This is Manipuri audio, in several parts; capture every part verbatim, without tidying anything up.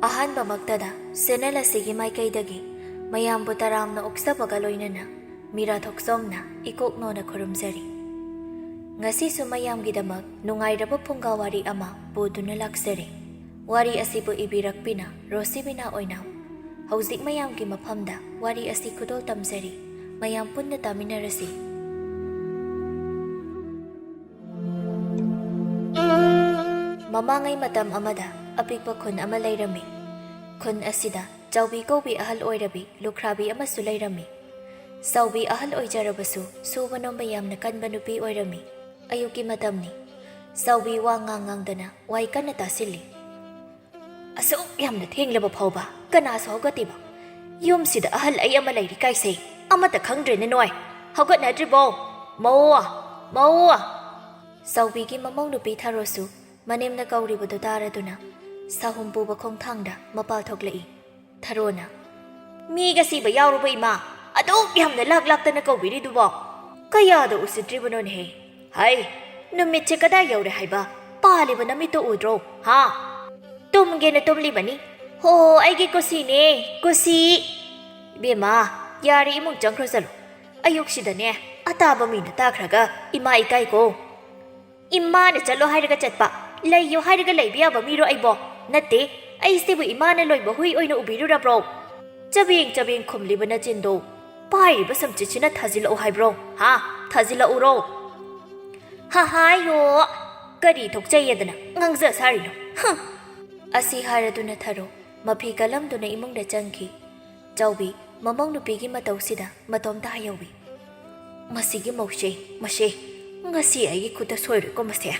ꯑꯍꯥꯟꯕꯃꯛꯇꯗ ꯆꯦꯅꯦꯜ ꯑꯁꯤꯒꯤ ꯃꯥꯏꯀꯩꯗꯒꯤ ꯃꯌꯥꯝꯕꯨ ꯇꯔꯥꯝꯅ ꯑꯣꯛꯆꯕꯒ ꯂꯣꯏꯅꯅ ꯃꯤꯔꯥ ꯊꯣꯛꯆꯣꯝꯅ ꯏꯀꯣꯛ ꯅꯣꯟꯅ ꯈꯨꯔꯨꯝꯖꯔꯤ꯫ ꯉꯁꯤꯁꯨ ꯃꯌꯥꯝꯒꯤꯗꯃꯛ ꯅꯨꯡꯉꯥꯏꯔꯕ ꯐꯨꯡꯒꯥ ꯋꯥꯔꯤ ꯑꯃ ꯄꯨꯗꯨꯅ ꯂꯥꯛꯆꯔꯤ꯫ ꯋꯥꯔꯤ ꯑꯁꯤꯕꯨ ꯏꯕꯤꯔꯛꯄꯤꯅ ꯔꯣꯁꯤꯕꯤꯅꯥ ꯑꯣꯏꯅꯥꯝ꯫ ꯍꯧꯖꯤꯛ ꯃꯌꯥꯝꯒꯤ ꯃꯐꯝꯗ ꯋꯥꯔꯤ ꯑꯁꯤ ꯈꯨꯗꯣꯜ ꯇꯝꯖꯔꯤ꯫ ꯃꯌꯥꯝ ꯄꯨꯟꯅ ꯇꯥꯃꯤꯟꯅꯔꯁꯤ꯫ ꯃꯃꯥꯡꯉꯩ ꯃꯇꯝ ꯑꯃꯗ ꯑꯄꯤꯛꯄ ꯈꯨꯟ ꯑꯃ ꯂꯩꯔꯝꯃꯤ꯫ ꯈꯨꯟ ꯑꯁꯤꯗ ꯆꯥꯎꯕꯤ ꯀꯧꯕꯤ ꯑꯍꯜ ꯑꯣꯏꯔꯕꯤ ꯂꯨꯈ꯭ꯔꯥꯕꯤ ꯑꯃꯁꯨ ꯂꯩꯔꯝꯃꯤ꯫ ꯆꯥꯎꯕꯤ ꯑꯍꯜ ꯑꯣꯏꯖꯔꯕꯁꯨ ꯁꯨꯕ ꯅꯣꯝꯕ ꯌꯥꯝꯅ ꯀꯟꯕ ꯅꯨꯄꯤ ꯑꯣꯏꯔꯝꯃꯤ꯫ ꯑꯌꯨꯛꯀꯤ ꯃꯇꯝꯅꯤ꯫ ꯆꯥꯎꯕꯤ ꯋꯥ ꯉꯥꯡ ꯉꯥꯡꯗꯅ ꯋꯥꯏ ꯀꯟꯅ ꯇꯥꯁꯤꯜꯂꯤ꯫ "ꯑꯁꯨꯛ ꯌꯥꯝꯅ ꯊꯦꯡꯂꯕ ꯐꯥꯎꯕ ꯀꯅꯥꯁꯨ ꯍꯧꯒꯠꯇꯦꯕ? ꯌꯨꯝꯁꯤꯗ ꯑꯍꯜ ꯑꯩ ꯑꯃ ꯂꯩꯔꯤ ꯀꯥꯏꯁꯦ, ꯑꯃꯠꯇ ꯈꯪꯗ꯭ꯔꯦꯅꯦ ꯅꯣꯏ꯫ ꯍꯧꯒꯠꯅꯗ꯭ꯔꯤꯕꯣ? ꯃꯧ! ꯃꯧ!" ꯆꯥꯎꯕꯤꯒꯤ ꯃꯃꯧ ꯅꯨꯄꯤ ꯊꯔꯣꯁꯨ ꯃꯅꯦꯝꯅ ꯀꯧꯔꯤꯕꯗꯨ ꯇꯥꯔꯗꯨꯅ ꯁꯥꯍꯨꯝ ꯄꯨꯕ ꯈꯣꯡꯊꯥꯡꯗ ꯃꯄꯥꯜ ꯊꯣꯛꯂꯛꯏ꯫ ꯊꯔꯣꯅ, "ꯃꯤꯒ ꯁꯤꯕ ꯌꯥꯎꯔꯕ ꯏꯃꯥ? ꯑꯗꯨꯛ ꯌꯥꯝꯅ ꯂꯥꯛ ꯂꯥꯛꯇꯅ ꯀꯧꯕꯤꯔꯤꯗꯨꯕꯣ? ꯀꯌꯥꯗ ꯎꯁꯤꯠꯇ꯭ꯔꯤꯕꯅꯣꯅꯦꯍꯦ? ꯍꯩ, ꯅꯨꯃꯤꯠꯁꯦ ꯀꯗꯥꯏ ꯌꯧꯔꯦ ꯍꯥꯏꯕ? ꯄꯥꯜꯂꯤꯕ ꯅꯃꯤꯠꯇꯣ ꯎꯗ꯭ꯔꯣ? ꯍꯥ? ꯇꯨꯝꯒꯦꯅ ꯇꯨꯝꯂꯤꯕꯅꯤ꯫ ꯍꯣ, ꯑꯩꯒꯤ ꯀꯨꯁꯤꯅꯦ, ꯀꯨꯁꯤ!" "ꯏꯕꯦꯝꯃ, ꯌꯥꯔꯦ, ꯏꯃꯨꯡ ꯆꯪꯈ꯭ꯔꯣ ꯆꯠꯂꯣ꯫ ꯑꯌꯨꯛꯁꯤꯗꯅꯦ, ꯑꯇꯥꯕ ꯃꯤꯅ ꯇꯥꯈ꯭ꯔꯒ ꯏꯃꯥ ꯏꯀꯥꯏꯀꯣ꯫ ꯏꯃꯥꯅ ꯆꯠꯂꯣ ꯍꯥꯏꯔꯒ ꯆꯠꯄ, ꯂꯩꯌꯣ ꯍꯥꯏꯔꯒ ꯂꯩꯕ ꯌꯥꯕ ꯃꯤꯔꯣ ꯑꯩꯕꯣ? ꯅꯠꯇꯦ, ꯑꯩꯁꯤꯕꯨ ꯏꯃꯥꯅ ꯂꯣꯏꯕ ꯍꯨꯏ ꯑꯣꯏꯅ ꯎꯕꯤꯔꯨꯔꯕ꯭ꯔꯣ? ꯆꯕꯦꯡ ꯆꯕꯦꯡ ꯈꯨꯝꯂꯤꯕ ꯅꯆꯤꯟꯗꯣ ꯄꯥꯏꯔꯤꯕ ꯁꯝꯆꯤꯠꯁꯤꯅ ꯊꯥꯖꯤꯜꯂꯛꯎ ꯍꯥꯏꯕ꯭ꯔꯣ? ꯍꯥ? ꯊꯥꯖꯤꯜꯂꯛꯎꯔꯣ?" "ꯍꯥꯍꯥꯏꯌꯣ! ꯀꯔꯤ ꯊꯣꯛꯆꯩꯌꯦꯗꯅ ꯉꯥꯡꯖ ꯁꯥꯔꯤꯅꯣ? ꯍꯨꯝ!" ꯑꯁꯤ ꯍꯥꯏꯔꯗꯨꯅ ꯊꯔꯣ ꯃꯐꯤ ꯀꯜꯂꯝꯗꯨꯅ ꯏꯃꯨꯡꯗ ꯆꯪꯈꯤ꯫ ꯆꯥꯎꯕꯤ ꯃꯃꯧ ꯅꯨꯄꯤꯒꯤ ꯃꯇꯧꯁꯤꯗ ꯃꯇꯣꯝꯇ ꯍꯥꯏꯍꯧꯏ꯫ "ꯃꯁꯤꯒꯤ ꯃꯧꯁꯦ, ꯃꯁꯦ, ꯉꯁꯤ ꯑꯩꯒꯤ ꯈꯨꯠꯇ ꯁꯣꯏꯔꯣꯏꯀꯣ ꯃꯁꯦ!"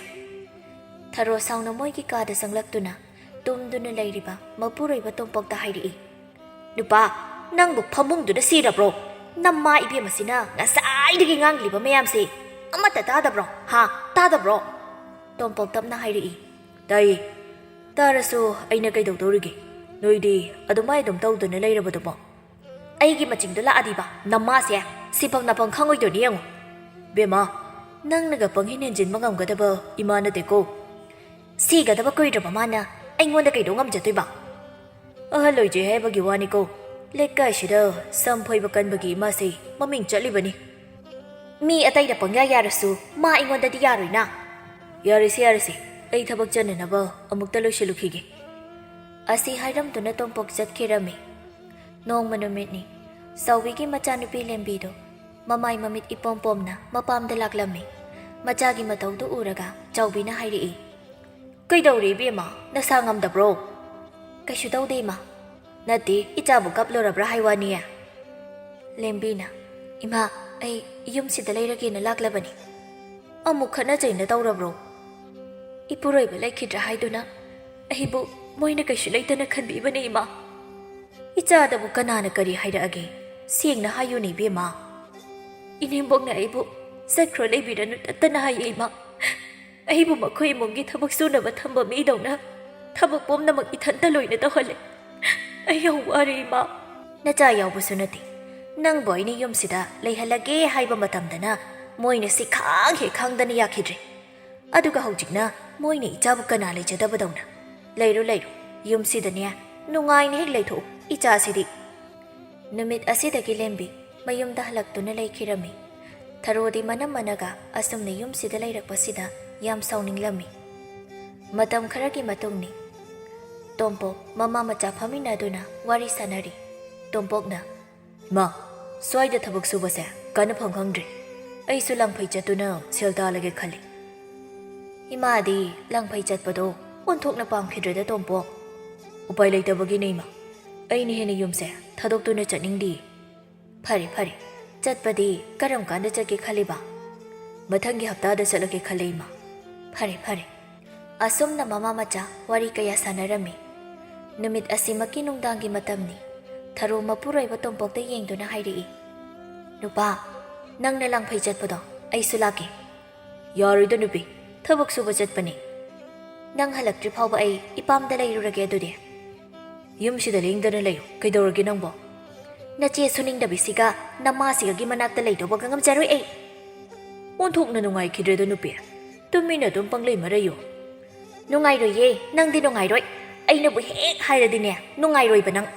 ꯊꯔꯣ ꯁꯥꯎꯅ ꯃꯣꯏꯒꯤ ꯀꯥꯗ ꯆꯪꯂꯛꯇꯨꯅ ꯇꯨꯝꯗꯨꯅ ꯂꯩꯔꯤꯕ ꯃꯄꯨꯔꯣꯏꯕ ꯇꯣꯝꯄꯣꯛꯇ ꯍꯥꯏꯔꯛꯏ꯫ "ꯅꯨꯄꯥ, ꯅꯪꯕꯨ ꯐꯃꯨꯡꯗꯨꯗ ꯁꯤꯔꯕ꯭ꯔꯣ? ꯅꯃꯥ ꯏꯕꯦꯝꯃꯁꯤꯅ ꯉꯁꯥꯏꯗꯒꯤ ꯉꯥꯡꯂꯤꯕ ꯃꯌꯥꯝꯁꯦ ꯑꯃꯠꯇ ꯇꯥꯗꯕ꯭ꯔꯣ? ꯍꯥ? ꯇꯥꯗꯕ꯭ꯔꯣ?" ꯇꯣꯝꯄꯣꯛ ꯇꯞꯅ ꯍꯥꯏꯔꯛꯏ꯫ "ꯇꯥꯏꯌꯦ꯫ ꯇꯥꯔꯁꯨ ꯑꯩꯅ ꯀꯩꯗꯧꯗꯧꯔꯤꯒꯦ? ꯅꯣꯏꯗꯤ ꯑꯗꯨꯃꯥꯏ ꯑꯗꯨꯝ ꯇꯧꯗꯨꯅ ꯂꯩꯔꯕꯗꯨꯕꯣ?" "ꯑꯩꯒꯤ ꯃꯆꯤꯡꯗ ꯂꯥꯛꯑꯗꯤꯕ ꯅꯃꯥꯁꯦ ꯁꯤꯐꯝ ꯅꯥꯐꯝ ꯈꯪꯉꯣꯏꯗꯣꯏꯅꯤ ꯌꯦꯡꯉꯣ꯫" "ꯕꯦꯝꯃ, ꯅꯪꯅꯒ ꯄꯪꯍꯦꯟ ꯍꯦꯟꯖꯤꯟꯕ ꯉꯝꯒꯗꯕ ꯏꯃꯥ ꯅꯠꯇꯦꯀꯣ꯫ ꯁꯤꯒꯗꯕ ꯀꯨꯏꯗ꯭ꯔꯕ ꯃꯥꯅ ꯑꯩꯉꯣꯟꯗ ꯀꯩꯗꯧ ꯉꯝꯖꯗꯣꯏꯕ?" ꯑꯍꯜ ꯑꯣꯏꯖꯩ ꯍꯥꯏꯕꯒꯤ ꯋꯥꯅꯤꯀꯣ, ꯂꯩꯀꯥꯏꯁꯤꯗ ꯁꯝ ꯐꯣꯏꯕ ꯀꯟꯕꯒꯤ ꯏꯃꯥꯁꯤ ꯃꯃꯤꯡ ꯆꯠꯂꯤꯕꯅꯤ꯫ ꯃꯤ ꯑꯇꯩꯗ ꯄꯪꯌꯥ ꯌꯥꯔꯁꯨ ꯃꯥ ꯑꯩꯉꯣꯟꯗꯗꯤ ꯌꯥꯔꯣꯏꯅ꯫ ꯌꯥꯔꯦꯁꯦ, ꯌꯥꯔꯦꯁꯦ, ꯑꯩ ꯊꯕꯛ ꯆꯠꯅꯅꯕ ꯑꯃꯨꯛꯇ ꯂꯣꯏꯁꯤꯜꯂꯨꯈꯤꯒꯦ꯫ ꯑꯁꯤ ꯍꯥꯏꯔꯝꯗꯨꯅ ꯇꯣꯝꯄꯣꯛ ꯆꯠꯈꯤꯔꯝꯃꯤ꯫ ꯅꯣꯡꯃ ꯅꯨꯃꯤꯠꯅꯤ꯫ ꯆꯥꯎꯕꯤꯒꯤ ꯃꯆꯥꯅꯨꯄꯤ ꯂꯦꯝꯕꯤꯗꯣ ꯃꯃꯥꯏ ꯃꯃꯤꯠ ꯏꯄꯣꯝ ꯄꯣꯝꯅ ꯃꯄꯥꯝꯗ ꯂꯥꯛꯂꯝꯃꯤ꯫ ꯃꯆꯥꯒꯤ ꯃꯇꯧꯗꯨ ꯎꯔꯒ ꯆꯥꯎꯕꯤꯅ ꯍꯥꯏꯔꯛꯏ, "ꯀꯩꯗꯧꯔꯦ ꯏꯕꯦꯝꯃ, ꯅꯁꯥ ꯉꯝꯗꯕ꯭ꯔꯣ?" "ꯀꯩꯁꯨ ꯇꯧꯗꯦ ꯏꯃꯥ꯫ ꯅꯠꯇꯦ, ꯏꯆꯥꯕꯨ ꯀꯞꯂꯨꯔꯕ꯭ꯔꯥ ꯍꯥꯏ ꯋꯥꯅꯤ?" ꯂꯦꯝꯕꯤꯅ, "ꯏꯃꯥ, ꯑꯩ ꯌꯨꯝꯁꯤꯗ ꯂꯩꯔꯒꯦꯅ ꯂꯥꯛꯂꯕꯅꯤ꯫" "ꯑꯃꯨꯛ ꯈꯠꯅ ꯆꯩꯅ ꯇꯧꯔꯕ꯭ꯔꯣ?" "ꯏꯄꯨꯔꯣꯏꯕ ꯂꯩꯈꯤꯗ꯭ꯔꯥ ꯍꯥꯏꯗꯨꯅ ꯑꯩꯕꯨ ꯃꯣꯏꯅ ꯀꯩꯁꯨ ꯂꯩꯇꯅ ꯈꯟꯕꯤꯕꯅꯦ ꯏꯃꯥ꯫ ꯏꯆꯥꯗꯕꯨ ꯀꯅꯥꯅ ꯀꯔꯤ ꯍꯥꯏꯔꯛꯑꯒꯦ? ꯁꯦꯡꯅ ꯍꯥꯏꯌꯨꯅꯦ ꯏꯕꯦꯝꯃ꯫" "ꯏꯅꯦꯝꯕꯣꯛꯅ ꯑꯩꯕꯨ ꯆꯠꯈ꯭ꯔꯣ, ꯂꯩꯕꯤꯔꯅꯨ ꯇꯠꯇꯅ ꯍꯥꯏꯌꯦ ꯏꯃꯥ꯫ ꯑꯩꯕꯨ ꯃꯈꯣꯏ ꯏꯃꯨꯡꯒꯤ ꯊꯕꯛ ꯁꯨꯅꯕ ꯊꯝꯕ ꯃꯤꯗꯧꯅ ꯊꯕꯛ ꯄꯨꯝꯅꯃꯛ ꯏꯊꯟꯇ ꯂꯣꯏꯅ ꯇꯧꯍꯜꯂꯦ꯫ ꯑꯩ ꯌꯥꯝ ꯋꯥꯔꯦ ꯏꯃꯥ꯫" "ꯅꯆꯥ ꯌꯥꯎꯕꯁꯨ ꯅꯠꯇꯦ꯫ ꯅꯪꯕꯨ ꯑꯩꯅ ꯌꯨꯝꯁꯤꯗ ꯂꯩꯍꯜꯂꯒꯦ ꯍꯥꯏꯕ ꯃꯇꯝꯗꯅ ꯃꯣꯏꯅ ꯁꯤ ꯈꯥꯡ ꯍꯦꯛ ꯈꯥꯡꯗꯅ ꯌꯥꯈꯤꯗ꯭ꯔꯦ꯫ ꯑꯗꯨꯒ ꯍꯧꯖꯤꯛꯅ ꯃꯣꯏꯅ ꯏꯆꯥꯕꯨ ꯀꯅꯥ ꯂꯩꯖꯗꯕꯗꯧꯅ꯫ ꯂꯩꯔꯣ, ꯂꯩꯔꯣ, ꯌꯨꯝꯁꯤꯗꯅꯦ ꯅꯨꯡꯉꯥꯏꯅ ꯍꯦꯛ ꯂꯩꯊꯣꯛꯎ ꯏꯆꯥꯁꯤꯗꯤ꯫" ꯅꯨꯃꯤꯠ ꯑꯁꯤꯗꯒꯤ ꯂꯦꯝꯕꯤ ꯃꯌꯨꯝꯗ ꯍꯜꯂꯛꯇꯨꯅ ꯂꯩꯈꯤꯔꯝꯃꯤ꯫ ꯊꯔꯣꯗꯤ ꯃꯅꯝ ꯃꯅꯒ ꯑꯁꯨꯝꯅ ꯌꯨꯝꯁꯤꯗ ꯂꯩꯔꯛꯄꯁꯤꯗ ꯌꯥꯝ ꯁꯥꯎꯅꯤꯡꯂꯝꯃꯤ꯫ ꯃꯇꯝ ꯈꯔꯒꯤ ꯃꯇꯨꯡꯅꯤ꯫ ꯇꯣꯝꯄꯣꯛ ꯃꯃꯥ ꯃꯆꯥ ꯐꯝꯃꯤꯟꯅꯗꯨꯅ ꯋꯥꯔꯤ ꯁꯥꯟꯅꯔꯤ꯫ ꯇꯣꯝꯄꯣꯛꯅ, "ꯏꯃꯥ, ꯁ꯭ꯋꯥꯏꯗ ꯊꯕꯛ ꯁꯨꯕꯁꯦ ꯀꯥꯟꯅꯐꯝ ꯈꯪꯗ꯭ꯔꯦ꯫ ꯑꯩꯁꯨ ꯂꯥꯡꯐꯩ ꯆꯠꯇꯨꯅ ꯁꯦꯜ ꯇꯥꯜꯂꯒꯦ ꯈꯜꯂꯤ꯫" ꯏꯃꯥꯗꯤ ꯂꯥꯡꯐꯩ ꯆꯠꯄꯗꯣ ꯑꯣꯟꯊꯣꯛꯅ ꯄꯥꯝꯈꯤꯗ꯭ꯔꯦꯗ ꯇꯣꯝꯄꯣꯛ꯫ "ꯎꯄꯥꯏ ꯂꯩꯇꯕꯒꯤꯅꯦ ꯏꯃꯥ꯫ ꯑꯩꯅ ꯍꯦꯟꯅ ꯌꯨꯝꯁꯦ ꯊꯥꯗꯣꯛꯇꯨꯅ ꯆꯠꯅꯤꯡꯗꯤꯌꯦ꯫" "ꯐꯔꯦ, ꯐꯔꯦ꯫ ꯆꯠꯄꯗꯤ ꯀꯔꯝ ꯀꯥꯟꯗ ꯆꯠꯀꯦ ꯈꯜꯂꯤꯕ?" "ꯃꯊꯪꯒꯤ ꯍꯞꯇꯥꯗ ꯆꯠꯂꯒꯦ ꯈꯜꯂꯦ ꯏꯃꯥ꯫" "ꯐꯔꯦ, ꯐꯔꯦ꯫" ꯑꯁꯨꯝꯅ ꯃꯃꯥ ꯃꯆꯥ ꯋꯥꯔꯤ ꯀꯌꯥ ꯁꯥꯟꯅꯔꯝꯃꯤ꯫ ꯅꯨꯃꯤꯠ ꯑꯁꯤꯃꯛꯀꯤ ꯅꯨꯡꯗꯥꯡꯒꯤ ꯃꯇꯝꯅꯤ꯫ ꯊꯔꯣ ꯃꯄꯨꯔꯣꯏꯕ ꯇꯣꯝꯄꯣꯛꯇ ꯌꯦꯡꯗꯨꯅ ꯍꯥꯏꯔꯛꯏ, "ꯅꯨꯄꯥ, ꯅꯪꯅ ꯂꯥꯡꯐꯩ ꯆꯠꯄꯗꯣ ꯑꯩꯁꯨ ꯂꯥꯛꯀꯦ꯫" "ꯌꯥꯔꯣꯏꯗ ꯅꯨꯄꯤ, ꯊꯕꯛ ꯁꯨꯕ ꯆꯠꯄꯅꯤ꯫" "ꯅꯪ ꯍꯜꯂꯛꯇ꯭ꯔꯤ ꯐꯥꯎꯕ ꯑꯩ ꯏꯄꯥꯝꯗ ꯂꯩꯔꯨꯔꯒꯦ ꯑꯗꯨꯗꯤ꯫" "ꯌꯨꯝꯁꯤꯗ ꯂꯦꯡꯗꯅ ꯂꯩꯌꯨ, ꯀꯩꯗꯧꯔꯒꯦ ꯅꯪꯕꯣ?" "ꯅꯆꯦ ꯁꯨꯅꯤꯡꯗꯕꯤꯁꯤꯒ ꯅꯃꯥꯁꯤꯒꯒꯤ ꯃꯅꯥꯛꯇ ꯂꯩꯗꯧꯕꯒ ꯉꯝꯖꯔꯣꯏ ꯑꯩ꯫" "ꯑꯣꯟꯊꯣꯛꯅ ꯅꯨꯡꯉꯥꯏꯈꯤꯗ꯭ꯔꯦꯗ ꯅꯨꯄꯤ, ꯇꯨꯃꯤꯟꯅ ꯑꯗꯨꯝ ꯄꯪꯂꯩ ꯃꯔꯩꯌꯨ꯫" "ꯅꯨꯡꯉꯥꯏꯔꯣꯏꯌꯦ, ꯅꯪꯗꯤ ꯅꯨꯡꯉꯥꯏꯔꯣꯏ꯫ ꯑꯩꯅꯕꯨ ꯍꯦꯛ ꯍꯥꯏꯔꯗꯤꯅꯦ, ꯅꯨꯡꯉꯥꯏꯔꯣꯏꯕ ꯅꯪ꯫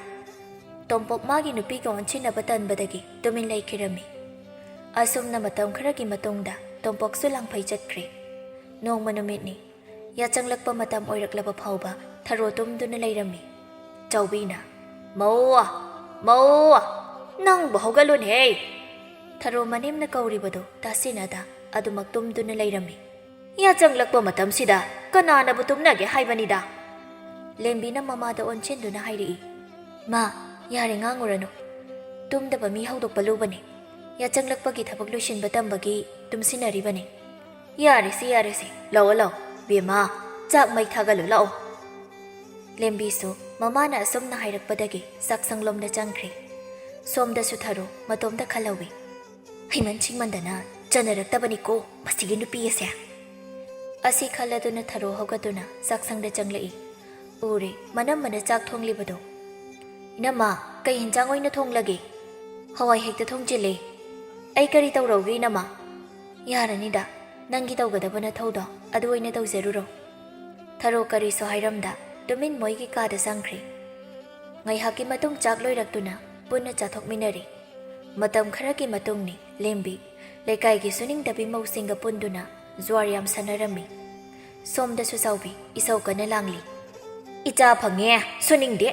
ꯇꯣꯝꯄꯣꯛ ꯃꯥꯒꯤ ꯅꯨꯄꯤꯒ ꯑꯣꯟꯁꯤꯟꯅꯕ ꯇꯟꯕꯗꯒꯤ ꯇꯨꯃꯤꯟ ꯂꯩꯈꯤꯔꯝꯃꯤ꯫ ꯑꯁꯨꯝꯅ ꯃꯇꯝ ꯈꯔꯒꯤ ꯃꯇꯨꯡꯗ ꯇꯣꯝꯄꯣꯛꯁꯨ ꯂꯥꯡꯐꯩ ꯆꯠꯈ꯭ꯔꯦ꯫ ꯅꯣꯡꯃ ꯅꯨꯃꯤꯠꯅꯤ꯫ ꯌꯥꯆꯪꯂꯛꯄ ꯃꯇꯝ ꯑꯣꯏꯔꯛꯂꯕ ꯐꯥꯎꯕ ꯊꯔꯣ ꯇꯨꯝꯗꯨꯅ ꯂꯩꯔꯝꯃꯤ꯫ ꯆꯥꯎꯕꯤꯅ, "ꯃꯧ! ꯃꯧ! ꯅꯪꯕꯨ ꯍꯧꯒꯠꯂꯨꯅꯦꯍꯦ!" ꯊꯔꯣ ꯃꯅꯦꯝꯅ ꯀꯧꯔꯤꯕꯗꯨ ꯇꯥꯁꯤꯟꯅꯗ ꯑꯗꯨꯃꯛ ꯇꯨꯝꯗꯨꯅ ꯂꯩꯔꯝꯃꯤ꯫ "ꯌꯥꯆꯪꯂꯛꯄ ꯃꯇꯝꯁꯤꯗ ꯀꯅꯥꯅꯕꯨ ꯇꯨꯝꯅꯒꯦ ꯍꯥꯏꯕꯅꯤꯗ?" ꯂꯦꯝꯕꯤꯅ ꯃꯃꯥꯗ ꯑꯣꯟꯁꯤꯟꯗꯨꯅ ꯍꯥꯏꯔꯛꯏ꯫ "ꯃꯥ, ꯌꯥꯔꯦ, ꯉꯥꯡꯉꯨꯔꯅꯨ꯫ ꯇꯨꯝꯗꯕ ꯃꯤ ꯍꯧꯗꯣꯛꯄ ꯂꯨꯕꯅꯤ꯫ ꯌꯥꯆꯪꯂꯛꯄꯒꯤ ꯊꯕꯛ ꯂꯣꯏꯁꯤꯟꯕ ꯇꯝꯕꯒꯤ ꯇꯨꯝꯁꯤꯟꯅꯔꯤꯕꯅꯤ꯫ ꯌꯥꯔꯦꯁꯦ, ꯌꯥꯔꯦꯁꯦ, ꯂꯥꯛꯑꯣ, ꯂꯥꯛꯑꯣ꯫ ꯕꯦꯝꯃ, ꯆꯥꯛ ꯃꯩ ꯊꯥꯒꯠꯂꯨ ꯂꯥꯛꯑꯣ꯫" ꯂꯦꯝꯕꯤꯁꯨ ꯃꯃꯥꯅ ꯑꯁꯨꯝꯅ ꯍꯥꯏꯔꯛꯄꯗꯒꯤ ꯆꯥꯛꯁꯪꯂꯣꯝꯗ ꯆꯪꯈ꯭ꯔꯦ꯫ ꯁꯣꯝꯗꯁꯨ ꯊꯔꯣ ꯃꯇꯣꯝꯇ ꯈꯜꯍꯧꯏ꯫ "ꯍꯩꯃꯟ ꯁꯤꯡꯃꯟꯗꯅ ꯆꯟꯅꯔꯛꯇꯕꯅꯤꯀꯣ ꯃꯁꯤꯒꯤ ꯅꯨꯄꯤ ꯑꯁꯦ!" ꯑꯁꯤ ꯈꯜꯂꯗꯨꯅ ꯊꯔꯣ ꯍꯧꯒꯠꯇꯨꯅ ꯆꯥꯛꯁꯪꯗ ꯆꯪꯂꯛꯏ꯫ ꯎꯔꯦ, ꯃꯅꯝꯃꯅ ꯆꯥꯛ ꯊꯣꯡꯂꯤꯕꯗꯣ꯫ "ꯏꯅꯝꯃ, ꯀꯩ ꯍꯤꯟꯖꯥꯡ ꯑꯣꯏꯅ ꯊꯣꯡꯂꯒꯦ?" "ꯍꯋꯥꯏ ꯍꯦꯛꯇ ꯊꯣꯡꯖꯤꯜꯂꯦ꯫" "ꯑꯩ ꯀꯔꯤ ꯇꯧꯔꯧꯒꯦ, ꯏꯅꯝꯃ?" "ꯌꯥꯔꯅꯤꯗ, ꯅꯪꯒꯤ ꯇꯧꯒꯗꯕ ꯅꯊꯧꯗꯣ ꯑꯗꯨ ꯑꯣꯏꯅ ꯇꯧꯖꯔꯨꯔꯣ꯫" ꯊꯔꯣ ꯀꯔꯤꯁꯨ ꯍꯥꯏꯔꯝꯗ ꯇꯨꯃꯤꯟ ꯃꯣꯏꯒꯤ ꯀꯥꯗ ꯆꯪꯈ꯭ꯔꯦ꯫ ꯉꯥꯏꯍꯥꯛꯀꯤ ꯃꯇꯨꯡ ꯆꯥꯛ ꯂꯣꯏꯔꯛꯇꯨꯅ ꯄꯨꯟꯅ ꯆꯥꯊꯣꯛꯃꯤꯟꯅꯔꯤ꯫ ꯃꯇꯝ ꯈꯔꯒꯤ ꯃꯇꯨꯡꯅꯤ, ꯂꯦꯝꯕꯤ ꯂꯩꯀꯥꯏꯒꯤ ꯁꯨꯅꯤꯡꯗꯕꯤ ꯃꯧꯁꯤꯡꯒ ꯄꯨꯟꯗꯨꯅ ꯖꯨꯋꯥꯔ ꯌꯥꯝ ꯁꯥꯟꯅꯔꯝꯃꯤ꯫ ꯁꯣꯝꯗꯁꯨ ꯆꯥꯎꯕꯤ ꯏꯁꯧ ꯀꯟꯅ ꯂꯥꯡꯂꯤ꯫ "ꯏꯆꯥ ꯐꯪꯉꯦ ꯁꯨꯅꯤꯡꯗꯦ,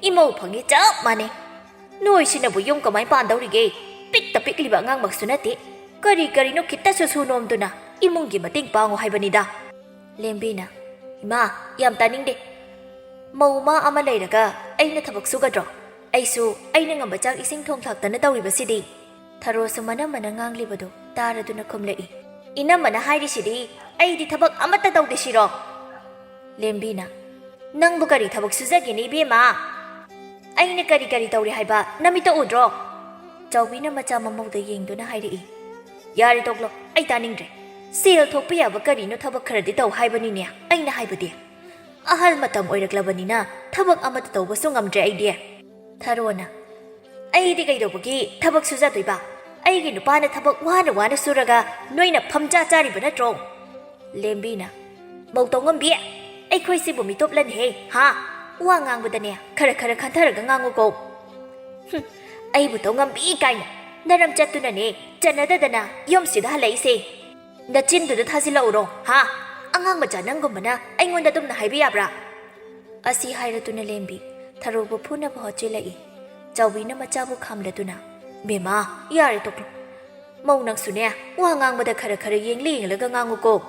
ꯏꯃꯧ ꯐꯪꯉꯦ ꯆꯞ ꯃꯥꯟꯅꯩ꯫ ꯅꯣꯏꯁꯤꯅꯕꯨ ꯌꯨꯝ ꯀꯃꯥꯏ ꯄꯥꯟꯗꯧꯔꯤꯒꯦ? ꯄꯤꯛꯇ ꯄꯤꯛꯂꯤꯕ ꯑꯉꯥꯡꯃꯛꯁꯨ ꯅꯠꯇꯦ꯫ ꯀꯔꯤ ꯀꯔꯤꯅꯣ ꯈꯤꯠꯇꯁꯨ ꯁꯨ ꯅꯣꯝꯗꯨꯅ ꯏꯃꯨꯡꯒꯤ ꯃꯇꯦꯡ ꯄꯥꯡꯉꯨ ꯍꯥꯏꯕꯅꯤꯗ꯫" ꯂꯦꯝꯕꯤꯅ, "ꯏꯃꯥ, ꯌꯥꯝ ꯇꯥꯅꯤꯡꯗꯦ꯫ ꯃꯧ ꯃꯥ ꯑꯃ ꯂꯩꯔꯒ ꯑꯩꯅ ꯊꯕꯛ ꯁꯨꯒꯗ꯭ꯔꯣ? ꯑꯩꯁꯨ ꯑꯩꯅ ꯉꯝꯕ ꯆꯥꯛ ꯏꯁꯤꯡ ꯊꯣꯡ ꯊꯥꯛꯇꯅ ꯇꯧꯔꯤꯕꯁꯤꯗꯤ꯫" ꯊꯔꯣꯁꯨ ꯃꯅꯝꯃꯅ ꯉꯥꯡꯂꯤꯕꯗꯨ ꯇꯥꯔꯗꯨꯅ ꯈꯨꯝꯂꯛꯏ꯫ "ꯏꯅꯝꯃꯅ ꯍꯥꯏꯔꯤꯁꯤꯗꯤ ꯑꯩꯗꯤ ꯊꯕꯛ ꯑꯃꯠꯇ ꯇꯧꯗꯦ ꯁꯤꯔꯣ?" ꯂꯦꯝꯕꯤꯅ, "ꯅꯪꯕꯨ ꯀꯔꯤ ꯊꯕꯛ ꯁꯨꯖꯒꯦꯅꯦ, ꯏꯕꯦꯝꯃ? ꯑꯩꯅ ꯀꯔꯤ ꯀꯔꯤ ꯇꯧꯔꯤ ꯍꯥꯏꯕ ꯅꯃꯤꯠꯇ ꯎꯗ꯭ꯔꯣ?" ꯆꯥꯎꯕꯤꯅ ꯃꯆꯥ ꯃꯃꯧꯗ ꯌꯦꯡꯗꯨꯅ ꯍꯥꯏꯔꯛꯏ꯫ "ꯌꯥꯔꯦ, ꯇꯣꯛꯂꯣ, ꯑꯩ ꯇꯥꯅꯤꯡꯗ꯭ꯔꯦ꯫ ꯁꯦꯜ ꯊꯣꯛꯄ ꯌꯥꯕ ꯀꯔꯤꯅꯣ ꯊꯕꯛ ꯈꯔꯗꯤ ꯇꯧ ꯍꯥꯏꯕꯅꯤꯅꯦ ꯑꯩꯅ ꯍꯥꯏꯕꯗꯤ꯫ ꯑꯍꯜ ꯃꯇꯝ ꯑꯣꯏꯔꯛꯂꯕꯅꯤꯅ ꯊꯕꯛ ꯑꯃꯠꯇ ꯇꯧꯕꯁꯨ ꯉꯝꯗ꯭ꯔꯦ ꯑꯩꯗꯤ꯫" ꯊꯔꯣꯅ, "ꯑꯩꯗꯤ ꯀꯩꯗꯧꯕꯒꯤ ꯊꯕꯛ ꯁꯨꯖꯗꯣꯏꯕ? ꯑꯩꯒꯤ ꯅꯨꯄꯥꯅ ꯊꯕꯛ ꯋꯥꯅ ꯋꯥꯅ ꯁꯨꯔꯒ ꯅꯣꯏꯅ ꯐꯝꯖꯥ ꯆꯥꯔꯤꯕ ꯅꯠꯇ꯭ꯔꯣ?" ꯂꯦꯝꯕꯤꯅ, "ꯃꯧ ꯇꯧꯉꯝꯕꯤ, ꯑꯩꯈꯣꯏꯁꯤꯕꯨ ꯃꯤꯇꯣꯞꯂꯅꯦꯍꯦ, ꯍꯥ? ꯋꯥ ꯉꯥꯡꯕꯗꯅꯦ ꯈꯔ ꯈꯔ ꯈꯟꯊꯔꯒ ꯉꯥꯡꯉꯨꯀꯣ꯫ ꯍꯨꯝ, ꯑꯩꯕꯨ ꯇꯧ ꯉꯝꯕꯤ ꯀꯥꯏꯅ ꯅꯔꯝ ꯆꯠꯇꯨꯅꯅꯦ ꯆꯟꯅꯗꯗꯅ ꯌꯨꯝꯁꯤꯗ ꯍꯜꯂꯛꯏꯁꯦ꯫ ꯅꯆꯤꯟꯗꯨꯗ ꯊꯥꯖꯤꯜꯂꯛꯎꯔꯣ, ꯍꯥ? ꯑꯉꯥꯡ ꯃꯆꯥ ꯅꯪꯒꯨꯝꯕꯅ ꯑꯩꯉꯣꯟꯗ ꯑꯗꯨꯝꯅ ꯍꯥꯏꯕ ꯌꯥꯕ꯭ꯔꯥ? ꯑꯁꯤ ꯍꯥꯏꯔꯗꯨꯅ ꯂꯦꯝꯕꯤ ꯊꯔꯣꯕꯨ ꯐꯨꯅꯕ ꯍꯣꯠꯆꯤꯜꯂꯛꯏ꯫ ꯆꯥꯎꯕꯤꯅ ꯃꯆꯥꯕꯨ ꯈꯥꯝꯂꯗꯨꯅ, "ꯕꯦꯝꯃ, ꯌꯥꯔꯦ ꯇꯣꯛꯂꯣ꯫ ꯃꯧ ꯅꯪꯁꯨꯅꯦ, ꯋꯥ ꯉꯥꯡꯕꯗ ꯈꯔ ꯈꯔ ꯌꯦꯡꯂ ꯌꯦꯡꯂꯒ ꯉꯥꯡꯉꯨꯀꯣ꯫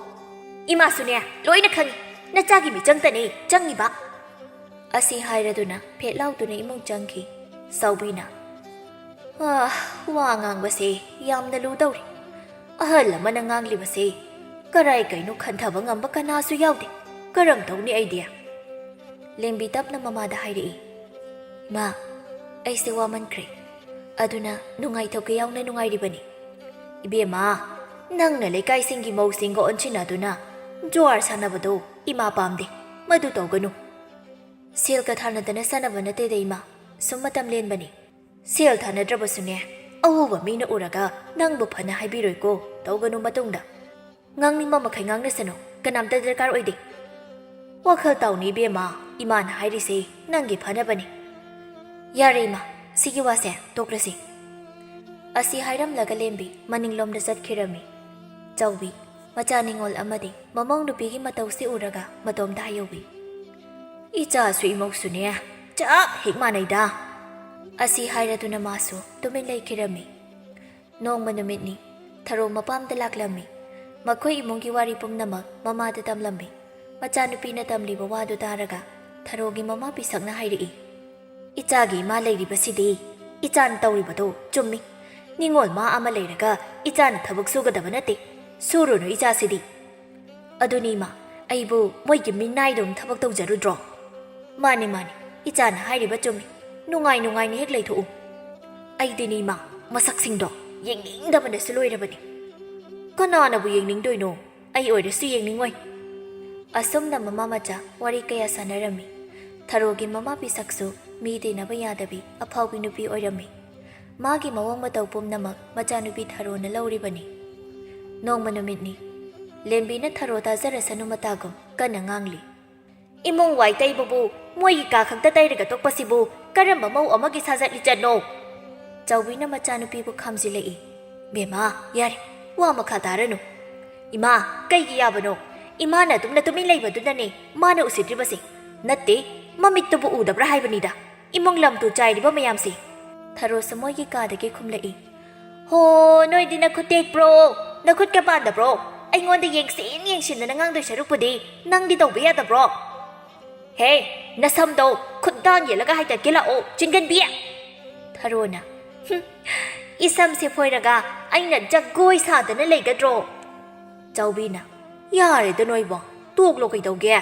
ꯏꯃꯥꯁꯨꯅꯦ, ꯂꯣꯏꯅ ꯈꯪꯉꯤ꯫ ꯅꯆꯥꯒꯤ ꯃꯤꯆꯪꯇꯅꯦ ꯆꯪꯉꯤꯕ꯫" ꯑꯁꯤ ꯍꯥꯏꯔꯗꯨꯅ ꯐꯦꯠ ꯂꯥꯎꯗꯨꯅ ꯏꯃꯨꯡ ꯆꯪꯈꯤ꯫ ꯆꯥꯎꯕꯤꯅ, "ꯑꯥ, ꯋꯥ ꯉꯥꯡꯕꯁꯦ ꯌꯥꯝꯅ ꯂꯨꯗꯧꯔꯤ꯫ ꯑꯍꯜ ꯑꯃꯅ ꯉꯥꯡꯂꯤꯕꯁꯦ ꯀꯔꯥꯏ ꯀꯩꯅꯣ ꯈꯟꯊꯕ ꯉꯝꯕ ꯀꯅꯥꯁꯨ ꯌꯥꯎꯗꯦ꯫ ꯀꯔꯝ ꯇꯧꯅꯤ ꯑꯩꯗꯤ?" ꯂꯦꯝꯕꯤ ꯇꯞꯅ ꯃꯃꯥꯗ ꯍꯥꯏꯔꯛꯏ, "ꯏꯃꯥ, ꯑꯩꯁꯦ ꯋꯥꯃꯟꯈ꯭ꯔꯦ꯫ ꯑꯗꯨꯅ ꯅꯨꯡꯉꯥꯏꯊꯣꯛꯀꯦ ꯌꯥꯎꯅ ꯅꯨꯡꯉꯥꯏꯔꯤꯕꯅꯤ꯫ ꯏꯕꯦꯝꯃ, ꯅꯪꯅ ꯂꯩꯀꯥꯏꯁꯤꯡꯒꯤ ꯃꯧꯁꯤꯡꯒ ꯑꯣꯟꯁꯤꯟꯅꯗꯨꯅ ꯖꯨꯋꯥꯔ ꯁꯥꯟꯅꯕꯗꯣ ꯏꯃꯥ ꯄꯥꯝꯗꯦ꯫ ꯃꯗꯨ ꯇꯧꯒꯅꯨ꯫ ꯁꯦꯜꯒ ꯊꯥꯅꯗꯅ ꯁꯥꯟꯅꯕ ꯅꯠꯇꯦꯗ ꯏꯃꯥ, ꯁꯨꯝ ꯃꯇꯝ ꯂꯦꯟꯕꯅꯤ꯫ ꯁꯦꯜ ꯊꯥꯅꯗ꯭ꯔꯕꯁꯨꯅꯦ, ꯑꯎꯕ ꯃꯤꯅ ꯎꯔꯒ ꯅꯪꯕꯨ ꯐꯅ ꯍꯥꯏꯕꯤꯔꯣꯏꯀꯣ, ꯇꯧꯒꯅꯨ ꯃꯇꯨꯡꯗ꯫ ꯉꯥꯡꯅꯤꯡꯕ ꯃꯈꯩ ꯉꯥꯡꯅꯁꯅꯨ, ꯀꯅꯥꯝꯇ ꯗꯔꯀꯥꯔ ꯑꯣꯏꯗꯦ꯫ ꯋꯥꯈꯜ ꯇꯥꯎꯅꯤ ꯏꯕꯦꯝꯃ, ꯏꯃꯥꯅ ꯍꯥꯏꯔꯤꯁꯦ ꯅꯪꯒꯤ ꯐꯅꯕꯅꯤ꯫ ꯌꯥꯔꯦ ꯏꯃꯥ, ꯁꯤꯒꯤ ꯋꯥꯁꯦ ꯇꯣꯛꯂꯁꯤ꯫" ꯑꯁꯤ ꯍꯥꯏꯔꯝꯂꯒ ꯂꯦꯝꯕꯤ ꯃꯅꯤꯡꯂꯣꯝꯗ ꯆꯠꯈꯤꯔꯝꯃꯤ꯫ ꯆꯥꯎꯕꯤ, ꯃꯆꯥ ꯅꯤꯉꯣꯜ ꯑꯃꯗꯤ ꯃꯃꯧ ꯅꯨꯄꯤꯒꯤ ꯃꯇꯧꯁꯤ ꯎꯔꯒ ꯃꯇꯣꯝꯇ ꯍꯥꯏꯍꯧꯏ, "ꯏꯆꯥꯁꯨ ꯏꯃꯧꯁꯨꯅꯦ, ꯆꯞ ꯍꯦꯛ ꯃꯥꯟꯅꯩꯗ꯫" ꯑꯁꯤ ꯍꯥꯏꯔꯗꯨꯅ ꯃꯥꯁꯨ ꯇꯨꯃꯤꯟ ꯂꯩꯈꯤꯔꯝꯃꯤ꯫ ꯅꯣꯡꯃ ꯅꯨꯃꯤꯠꯅꯤ, ꯊꯔꯣ ꯃꯄꯥꯝꯗ ꯂꯥꯛꯂꯝꯃꯤ꯫ ꯃꯈꯣꯏ ꯏꯃꯨꯡꯒꯤ ꯋꯥꯔꯤ ꯄꯨꯝꯅꯃꯛ ꯃꯃꯥꯗ ꯇꯝꯂꯝꯃꯤ꯫ ꯃꯆꯥꯅꯨꯄꯤꯅ ꯇꯝꯂꯤꯕ ꯋꯥꯗꯨ ꯇꯥꯔꯒ ꯊꯔꯣꯒꯤ ꯃꯃꯥ ꯄꯤꯁꯛꯅ ꯍꯥꯏꯔꯛꯏ, "ꯏꯆꯥꯒꯤ ꯏꯃꯥ ꯂꯩꯔꯤꯕꯁꯤꯗꯤ ꯏꯆꯥꯅ ꯇꯧꯔꯤꯕꯗꯣ ꯆꯨꯝꯃꯤ꯫ ꯅꯤꯉꯣꯜ ꯃꯥ ꯑꯃ ꯂꯩꯔꯒ ꯏꯆꯥꯅ ꯊꯕꯛ ꯁꯨꯒꯗꯕ ꯅꯠꯇꯦ꯫ ꯁꯨꯔꯨꯅꯨ ꯏꯆꯥꯁꯤꯗꯤ꯫" "ꯑꯗꯨꯅꯤ ꯏꯃꯥ, ꯑꯩꯕꯨ ꯃꯣꯏꯒꯤ ꯃꯤꯅꯥꯏꯗꯧꯅ ꯊꯕꯛ ꯇꯧꯖꯔꯨꯗ꯭ꯔꯣ?" "ꯃꯥꯅꯤ, ꯃꯥꯅꯤ, ꯏꯆꯥꯅ ꯍꯥꯏꯔꯤꯕ ꯆꯨꯝꯃꯤ꯫ ꯅꯨꯡꯉꯥꯏ ꯅꯨꯡꯉꯥꯏꯅ ꯍꯦꯛ ꯂꯩꯊꯣꯛꯎ꯫" "ꯑꯩꯗꯤꯅꯦ ꯏꯃꯥ, ꯃꯁꯛꯁꯤꯡꯗꯣ ꯌꯦꯡꯅꯤꯡꯗꯕꯅꯁꯨ ꯂꯣꯏꯔꯕꯅꯤ꯫" "ꯀꯅꯥꯅꯕꯨ ꯌꯦꯡꯅꯤꯡꯗꯣꯏꯅꯣ? ꯑꯩ ꯑꯣꯏꯔꯁꯨ ꯌꯦꯡꯅꯤꯡꯉꯣꯏ꯫" ꯑꯁꯨꯝꯅ ꯃꯃꯥ ꯃꯆꯥ ꯋꯥꯔꯤ ꯀꯌꯥ ꯁꯥꯟꯅꯔꯝꯃꯤ꯫ ꯊꯔꯣꯒꯤ ꯃꯃꯥ ꯄꯤꯁꯛꯁꯨ ꯃꯤ ꯇꯤꯟꯅꯕ ꯌꯥꯗꯕꯤ ꯑꯐꯥꯎꯕꯤ ꯅꯨꯄꯤ ꯑꯣꯏꯔꯝꯃꯤ꯫ ꯃꯥꯒꯤ ꯃꯑꯣꯡ ꯃꯇꯧ ꯄꯨꯝꯅꯃꯛ ꯃꯆꯥꯅꯨꯄꯤ ꯊꯔꯣꯅ ꯂꯧꯔꯤꯕꯅꯤ꯫ ꯅꯣꯡꯃ ꯅꯨꯃꯤꯠꯅꯤ꯫ ꯂꯦꯝꯕꯤꯅ ꯊꯔꯣ ꯇꯥꯖꯔꯁꯅꯨ ꯃꯇꯥꯒꯨꯝ ꯀꯟꯅ ꯉꯥꯡꯂꯤ꯫ ꯏꯃꯨꯡ ꯋꯥꯏ ꯇꯩꯕꯕꯨ ꯃꯣꯏꯒꯤ ꯀꯥ ꯈꯛꯇ ꯇꯩꯔꯒ ꯇꯣꯛꯄꯁꯤꯕꯨ ꯀꯔꯝꯕ ꯃꯧ ꯑꯃꯒꯤ ꯁꯥꯖꯠ ꯂꯤꯆꯠꯅꯣ? ꯆꯥꯎꯕꯤꯅ ꯃꯆꯥꯅꯨꯄꯤꯕꯨ ꯈꯥꯝꯖꯤꯜꯂꯛꯏ꯫ "ꯕꯦꯝꯃ, ꯌꯥꯔꯦ, ꯋꯥ ꯃꯈꯥ ꯇꯥꯔꯅꯨ꯫" "ꯏꯃꯥ, ꯀꯩꯒꯤ ꯌꯥꯕꯅꯣ? ꯏꯃꯥꯅ ꯑꯗꯨꯝꯅ ꯇꯨꯃꯤꯟ ꯂꯩꯕꯗꯨꯅꯅꯦ ꯃꯥꯅ ꯎꯁꯤꯠꯇ꯭ꯔꯤꯕꯁꯦ꯫ ꯅꯠꯇꯦ, ꯃꯃꯤꯠꯇꯨꯕꯨ ꯎꯗꯕ꯭ꯔꯥ ꯍꯥꯏꯕꯅꯤꯗ, ꯏꯃꯨꯡ ꯂꯝ ꯇꯨ ꯆꯥꯏꯔꯤꯕ ꯃꯌꯥꯝꯁꯦ꯫" ꯊꯔꯣꯁꯨ ꯃꯣꯏꯒꯤ ꯀꯥꯗꯒꯤ ꯈꯨꯝꯂꯛꯏ꯫ "ꯍꯣ, ꯅꯣꯏꯗꯤ ꯅꯈꯨꯠ ꯇꯦꯛꯄ꯭ꯔꯣ? ꯅꯈꯨꯠꯀ ꯄꯥꯟꯗꯕ꯭ꯔꯣ? ꯑꯩꯉꯣꯟꯗ ꯌꯦꯡꯁꯤꯟ ꯌꯦꯡꯁꯤꯟꯗꯅ ꯉꯥꯡꯗꯣꯏ ꯁꯔꯨꯛꯄꯨꯗꯤ ꯅꯪꯗꯤ ꯇꯧꯕ ꯌꯥꯗꯕ꯭ꯔꯣ? ꯍꯦ, ꯅꯁꯝꯗꯣ ꯈꯨꯠꯗꯥꯡ ꯌꯦꯜꯂꯒ ꯍꯥꯏꯗꯠꯀꯦ ꯂꯥꯛꯑꯣ, ꯆꯤꯡꯒꯟꯕꯤ!" ꯊꯔꯣꯅ, "ꯍꯨꯝ, ꯏꯁꯝꯁꯦ ꯐꯣꯏꯔꯒ ꯑꯩꯅ ꯖꯒꯣꯏ ꯁꯥꯗꯅ ꯂꯩꯒꯗ꯭ꯔꯣ?" ꯆꯥꯎꯕꯤꯅ, "ꯌꯥꯔꯦꯗ ꯅꯣꯏꯕꯣ, ꯇꯣꯛꯂꯣ ꯀꯩꯗꯧꯒꯦ?"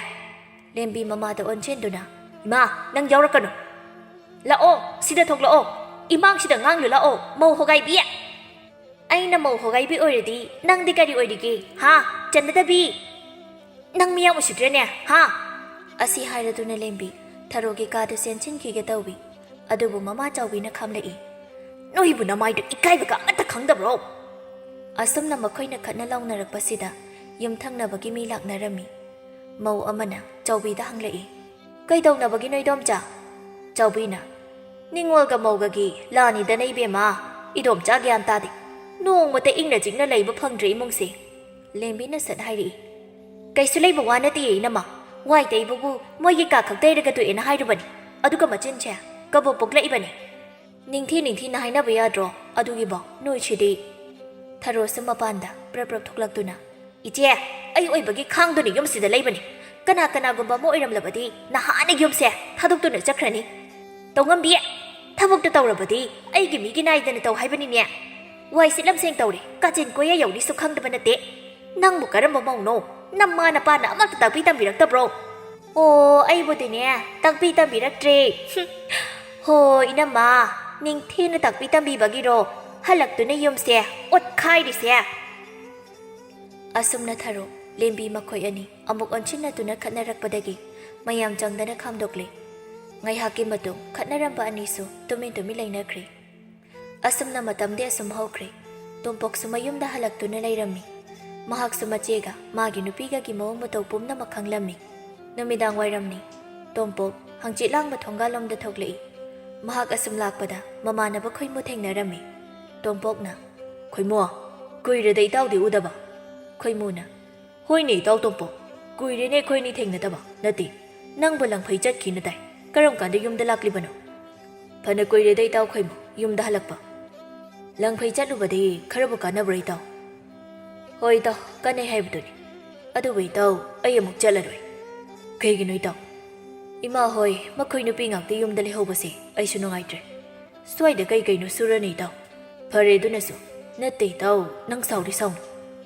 ꯂꯦꯝꯕꯤ ꯃꯃꯥꯗ ꯑꯣꯟꯁꯤꯟꯗꯨꯅ, "ꯏꯃꯥ, ꯅꯪ ꯌꯥꯎꯔꯛꯀꯅꯨ꯫ ꯂꯥꯛꯑꯣ, ꯁꯤꯗ ꯊꯣꯛꯂꯛꯑꯣ꯫ ꯏꯃꯥꯡꯁꯤꯗ ꯉꯥꯡꯂꯨ ꯂꯥꯛꯑꯣ, ꯃꯧ ꯍꯣꯒꯥꯏꯕꯤ!" "ꯑꯩꯅ ꯃꯧ ꯍꯣꯒꯥꯏꯕꯤ ꯑꯣꯏꯔꯗꯤ ꯅꯪꯗꯤ ꯀꯔꯤ ꯑꯣꯏꯔꯤꯒꯦ, ꯍꯥ? ꯆꯟꯅꯗꯕꯤ! ꯅꯪ ꯃꯤꯌꯥꯝ ꯎꯁꯤꯠꯇ꯭ꯔꯦꯅꯦ, ꯍꯥ?" ꯑꯁꯤ ꯍꯥꯏꯔꯗꯨꯅ ꯂꯦꯝꯕꯤ ꯊꯔꯣꯒꯤ ꯀꯥꯗ ꯆꯦꯟꯁꯤꯟꯈꯤꯒꯦ ꯇꯧꯏ꯫ ꯑꯗꯨꯕꯨ ꯃꯃꯥ ꯆꯥꯎꯕꯤꯅ ꯈꯥꯝꯂꯛꯏ꯫ "ꯅꯣꯏꯕꯨ ꯅꯃꯥꯏꯗꯨ ꯏꯀꯥꯏꯕꯒ ꯑꯃꯠꯇ ꯈꯪꯗꯕ꯭ꯔꯣ?" ꯑꯁꯨꯝꯅ ꯃꯈꯣꯏꯅ ꯈꯠꯅ ꯂꯥꯎꯅꯔꯛꯄꯁꯤꯗ ꯌꯨꯝꯊꯪꯅꯕꯒꯤ ꯃꯤ ꯂꯥꯛꯅꯔꯝꯃꯤ꯫ ꯃꯧ ꯑꯃꯅ ꯆꯥꯎꯕꯤꯗ ꯍꯪꯂꯛꯏ, "ꯀꯩꯗꯧꯅꯕꯒꯤꯅꯣ, ꯏꯗꯣꯝꯆꯥ?" ꯆꯥꯎꯕꯤꯅ, "ꯅꯤꯡꯉꯣꯜꯒ ꯃꯧꯒꯒꯤ ꯂꯥꯟꯅꯤꯗꯅ, ꯏꯕꯦꯝꯃ꯫ ꯏꯗꯣꯝꯆꯥ ꯒ꯭ꯌꯥꯟ ꯇꯥꯗꯦ꯫ ꯅꯣꯡꯃꯇ ꯏꯪꯅ ꯆꯤꯛꯅ ꯂꯩꯕ ꯐꯪꯗ꯭ꯔꯦ ꯏꯃꯨꯡꯁꯦ꯫" ꯂꯦꯝꯕꯤꯅ ꯁꯠ ꯍꯥꯏꯔꯛꯏ, "ꯀꯩꯁꯨ ꯂꯩꯕ ꯋꯥ ꯅꯠꯇꯦ, ꯏꯅꯝꯃ꯫ ꯋꯥꯏ ꯇꯩꯕꯕꯨ ꯃꯣꯏꯒꯤ ꯀꯥ ꯈꯛ ꯇꯩꯔꯒ ꯇꯣꯛꯑꯦꯅ ꯍꯥꯏꯔꯨꯕꯅꯤ, ꯑꯗꯨꯒ ꯃꯆꯤꯟꯁꯦ ꯀꯕꯣꯛ ꯄꯣꯛꯂꯛꯏꯕꯅꯤ꯫ ꯅꯤꯡꯊꯤ ꯅꯤꯡꯊꯤꯅ ꯍꯥꯏꯅꯕ ꯌꯥꯗ꯭ꯔꯣ? ꯑꯗꯨꯒꯤꯕꯣ ꯅꯣꯏꯁꯤꯗꯤ꯫" ꯊꯔꯣꯁꯨ ꯃꯄꯥꯟꯗ ꯄ꯭ꯔꯞ ꯄ꯭ꯔꯞ ꯊꯣꯛꯂꯛꯇꯨꯅ, "ꯏꯆꯦ, ꯑꯩ ꯑꯣꯏꯕꯒꯤ ꯈꯥꯡꯗꯨꯅ ꯌꯨꯝꯁꯤꯗ ꯂꯩꯕꯅꯤ꯫ ꯀꯅꯥ ꯀꯅꯥꯒꯨꯝꯕ ꯑꯃ ꯑꯣꯏꯔꯝꯂꯕꯗꯤ ꯅꯍꯥꯟꯅ ꯌꯨꯝꯁꯦ ꯊꯥꯗꯣꯛꯇꯨꯅ ꯆꯠꯈ꯭ꯔꯅꯤ꯫ ꯇꯧꯉꯝꯕꯤ, ꯊꯕꯛꯇ ꯇꯧꯔꯕꯗꯤ ꯑꯩꯒꯤ ꯃꯤꯒꯤ ꯅꯥꯏꯗꯅ ꯇꯧ ꯍꯥꯏꯕꯅꯤꯅꯦ꯫ ꯋꯥꯏ ꯁꯤꯠ ꯂꯝꯁꯦꯡ ꯇꯧꯔꯦ, ꯀꯥꯆꯤꯟ ꯀꯣꯏꯌꯥ ꯌꯧꯅꯤꯁꯨ ꯈꯪꯗꯕ ꯅꯠꯇꯦ꯫ ꯅꯪꯕꯨ ꯀꯔꯝꯕ ꯃꯧꯅꯣ? ꯅꯃꯥ ꯅꯄꯥꯅ ꯑꯃꯠꯇ ꯇꯥꯛꯄꯤ ꯇꯝꯕꯤꯔꯛꯇꯕ꯭ꯔꯣ?" "ꯑꯣ, ꯑꯩꯕꯨꯗꯤꯅꯦ, ꯇꯥꯛꯄꯤ ꯇꯝꯕꯤꯔꯛꯇ꯭ꯔꯦ꯫" "ꯍꯨꯝ, ꯍꯣ, ꯏꯅꯝꯃ, ꯅꯤꯡꯊꯤꯅ ꯇꯥꯛꯄꯤ ꯇꯝꯕꯤꯕꯒꯤꯔꯣ ꯍꯜꯂꯛꯇꯨꯅ ꯌꯨꯝꯁꯦ ꯑꯣꯠꯈꯥꯏꯔꯤꯁꯦ?" ꯑꯁꯨꯝꯅ ꯊꯔꯣ, ꯂꯦꯝꯕꯤ ꯃꯈꯣꯏ ꯑꯅꯤ ꯑꯃꯨꯛ ꯑꯣꯟꯁꯤꯟꯅꯗꯨꯅ ꯈꯠꯅꯔꯛꯄꯗꯒꯤ ꯃꯌꯥꯝ ꯆꯪꯗꯅ ꯈꯥꯝꯗꯣꯛꯂꯦ꯫ ꯉꯥꯏꯍꯥꯛꯀꯤ ꯃꯇꯨꯡ ꯈꯠꯅꯔꯝꯕ ꯑꯅꯤꯁꯨ ꯇꯨꯃꯤꯟ ꯇꯨꯃꯤꯟ ꯂꯩꯅꯈ꯭ꯔꯦ꯫ ꯑꯁꯨꯝꯅ ꯃꯇꯝꯗꯤ ꯑꯁꯨꯝ ꯍꯧꯈ꯭ꯔꯦ꯫ ꯇꯣꯝꯄꯣꯛꯁꯨ ꯃꯌꯨꯝꯗ ꯍꯜꯂꯛꯇꯨꯅ ꯂꯩꯔꯝꯃꯤ꯫ ꯃꯍꯥꯛꯁꯨ ꯃꯆꯦꯒ ꯃꯥꯒꯤ ꯅꯨꯄꯤꯒꯒꯤ ꯃꯑꯣꯡ ꯃꯇꯧ ꯄꯨꯝꯅꯃꯛ ꯈꯪꯂꯝꯃꯤ꯫ ꯅꯨꯃꯤꯗꯥꯡ ꯋꯥꯏꯔꯝꯅꯤ꯫ ꯇꯣꯝꯄꯣꯛ ꯍꯪꯆꯤꯠ ꯂꯥꯡꯕ ꯊꯣꯡꯒꯥꯜꯂꯣꯝꯗ ꯊꯣꯛꯂꯛꯏ꯫ ꯃꯍꯥꯛ ꯑꯁꯨꯝ ꯂꯥꯛꯄꯗ ꯃꯃꯥꯟꯅꯕ ꯈꯣꯏꯃꯨ ꯊꯦꯡꯅꯔꯝꯃꯤ꯫ ꯇꯣꯝꯄꯣꯛꯅ, "ꯈꯣꯏꯃꯨ, ꯀꯨꯏꯔꯦꯗ ꯏꯇꯥꯎꯗꯤ ꯎꯗꯕ?" ꯈꯣꯏꯃꯨꯅ, "ꯍꯣꯏꯅꯦ ꯏꯇꯥꯎ ꯇꯣꯝꯄꯣꯛ, ꯀꯨꯏꯔꯦꯅꯦ ꯑꯩꯈꯣꯏꯅꯤ ꯊꯦꯡꯅꯗꯕ꯫ ꯅꯠꯇꯦ, ꯅꯪꯕꯨ ꯂꯪꯐꯩ ꯆꯠꯈꯤꯅ ꯇꯥꯏ, ꯀꯔꯝ ꯀꯥꯟꯗ ꯌꯨꯝꯗ ꯂꯥꯛꯂꯤꯕꯅꯣ?" "ꯐꯅ ꯀꯨꯏꯔꯦꯗ ꯏꯇꯥꯎ ꯈꯣꯏꯃꯨ ꯌꯨꯝꯗ ꯍꯜꯂꯛꯄ꯫ ꯂꯪꯐꯩ ꯆꯠꯂꯨꯕꯗꯤ ꯈꯔꯕꯨ ꯀꯥꯟꯅꯕ꯭ꯔꯥ ꯏꯇꯥꯎ?" "ꯍꯣꯏ ꯏꯇꯥꯎ, ꯀꯥꯟꯅꯩ ꯍꯥꯏꯕꯗꯨꯅꯤ꯫ ꯑꯗꯨꯕꯨ ꯏꯇꯥꯎ, ꯑꯩ ꯑꯃꯨꯛ ꯆꯠꯂꯔꯣꯏ꯫ ꯀꯩꯒꯤꯅꯣ ꯏꯇꯥꯎ?" "ꯏꯃꯥ ꯍꯣꯏ ꯃꯈꯣꯏ ꯅꯨꯄꯤ ꯉꯥꯛꯇ ꯌꯨꯝꯗ ꯂꯩꯍꯧꯕꯁꯦ ꯑꯩꯁꯨ ꯅꯨꯡꯉꯥꯏꯇ꯭ꯔꯦ꯫ ꯁ꯭ꯋꯥꯏꯗ ꯀꯩ ꯀꯩꯅꯣ ꯁꯨꯔꯅꯤ ꯏꯇꯥꯎ?" "ꯐꯔꯦ ꯑꯗꯨꯅꯁꯨ꯫ ꯅꯠꯇꯦ ꯏꯇꯥꯎ, ꯅꯪ ꯁꯥꯎꯗꯤ ꯁꯥꯎꯅꯨ꯫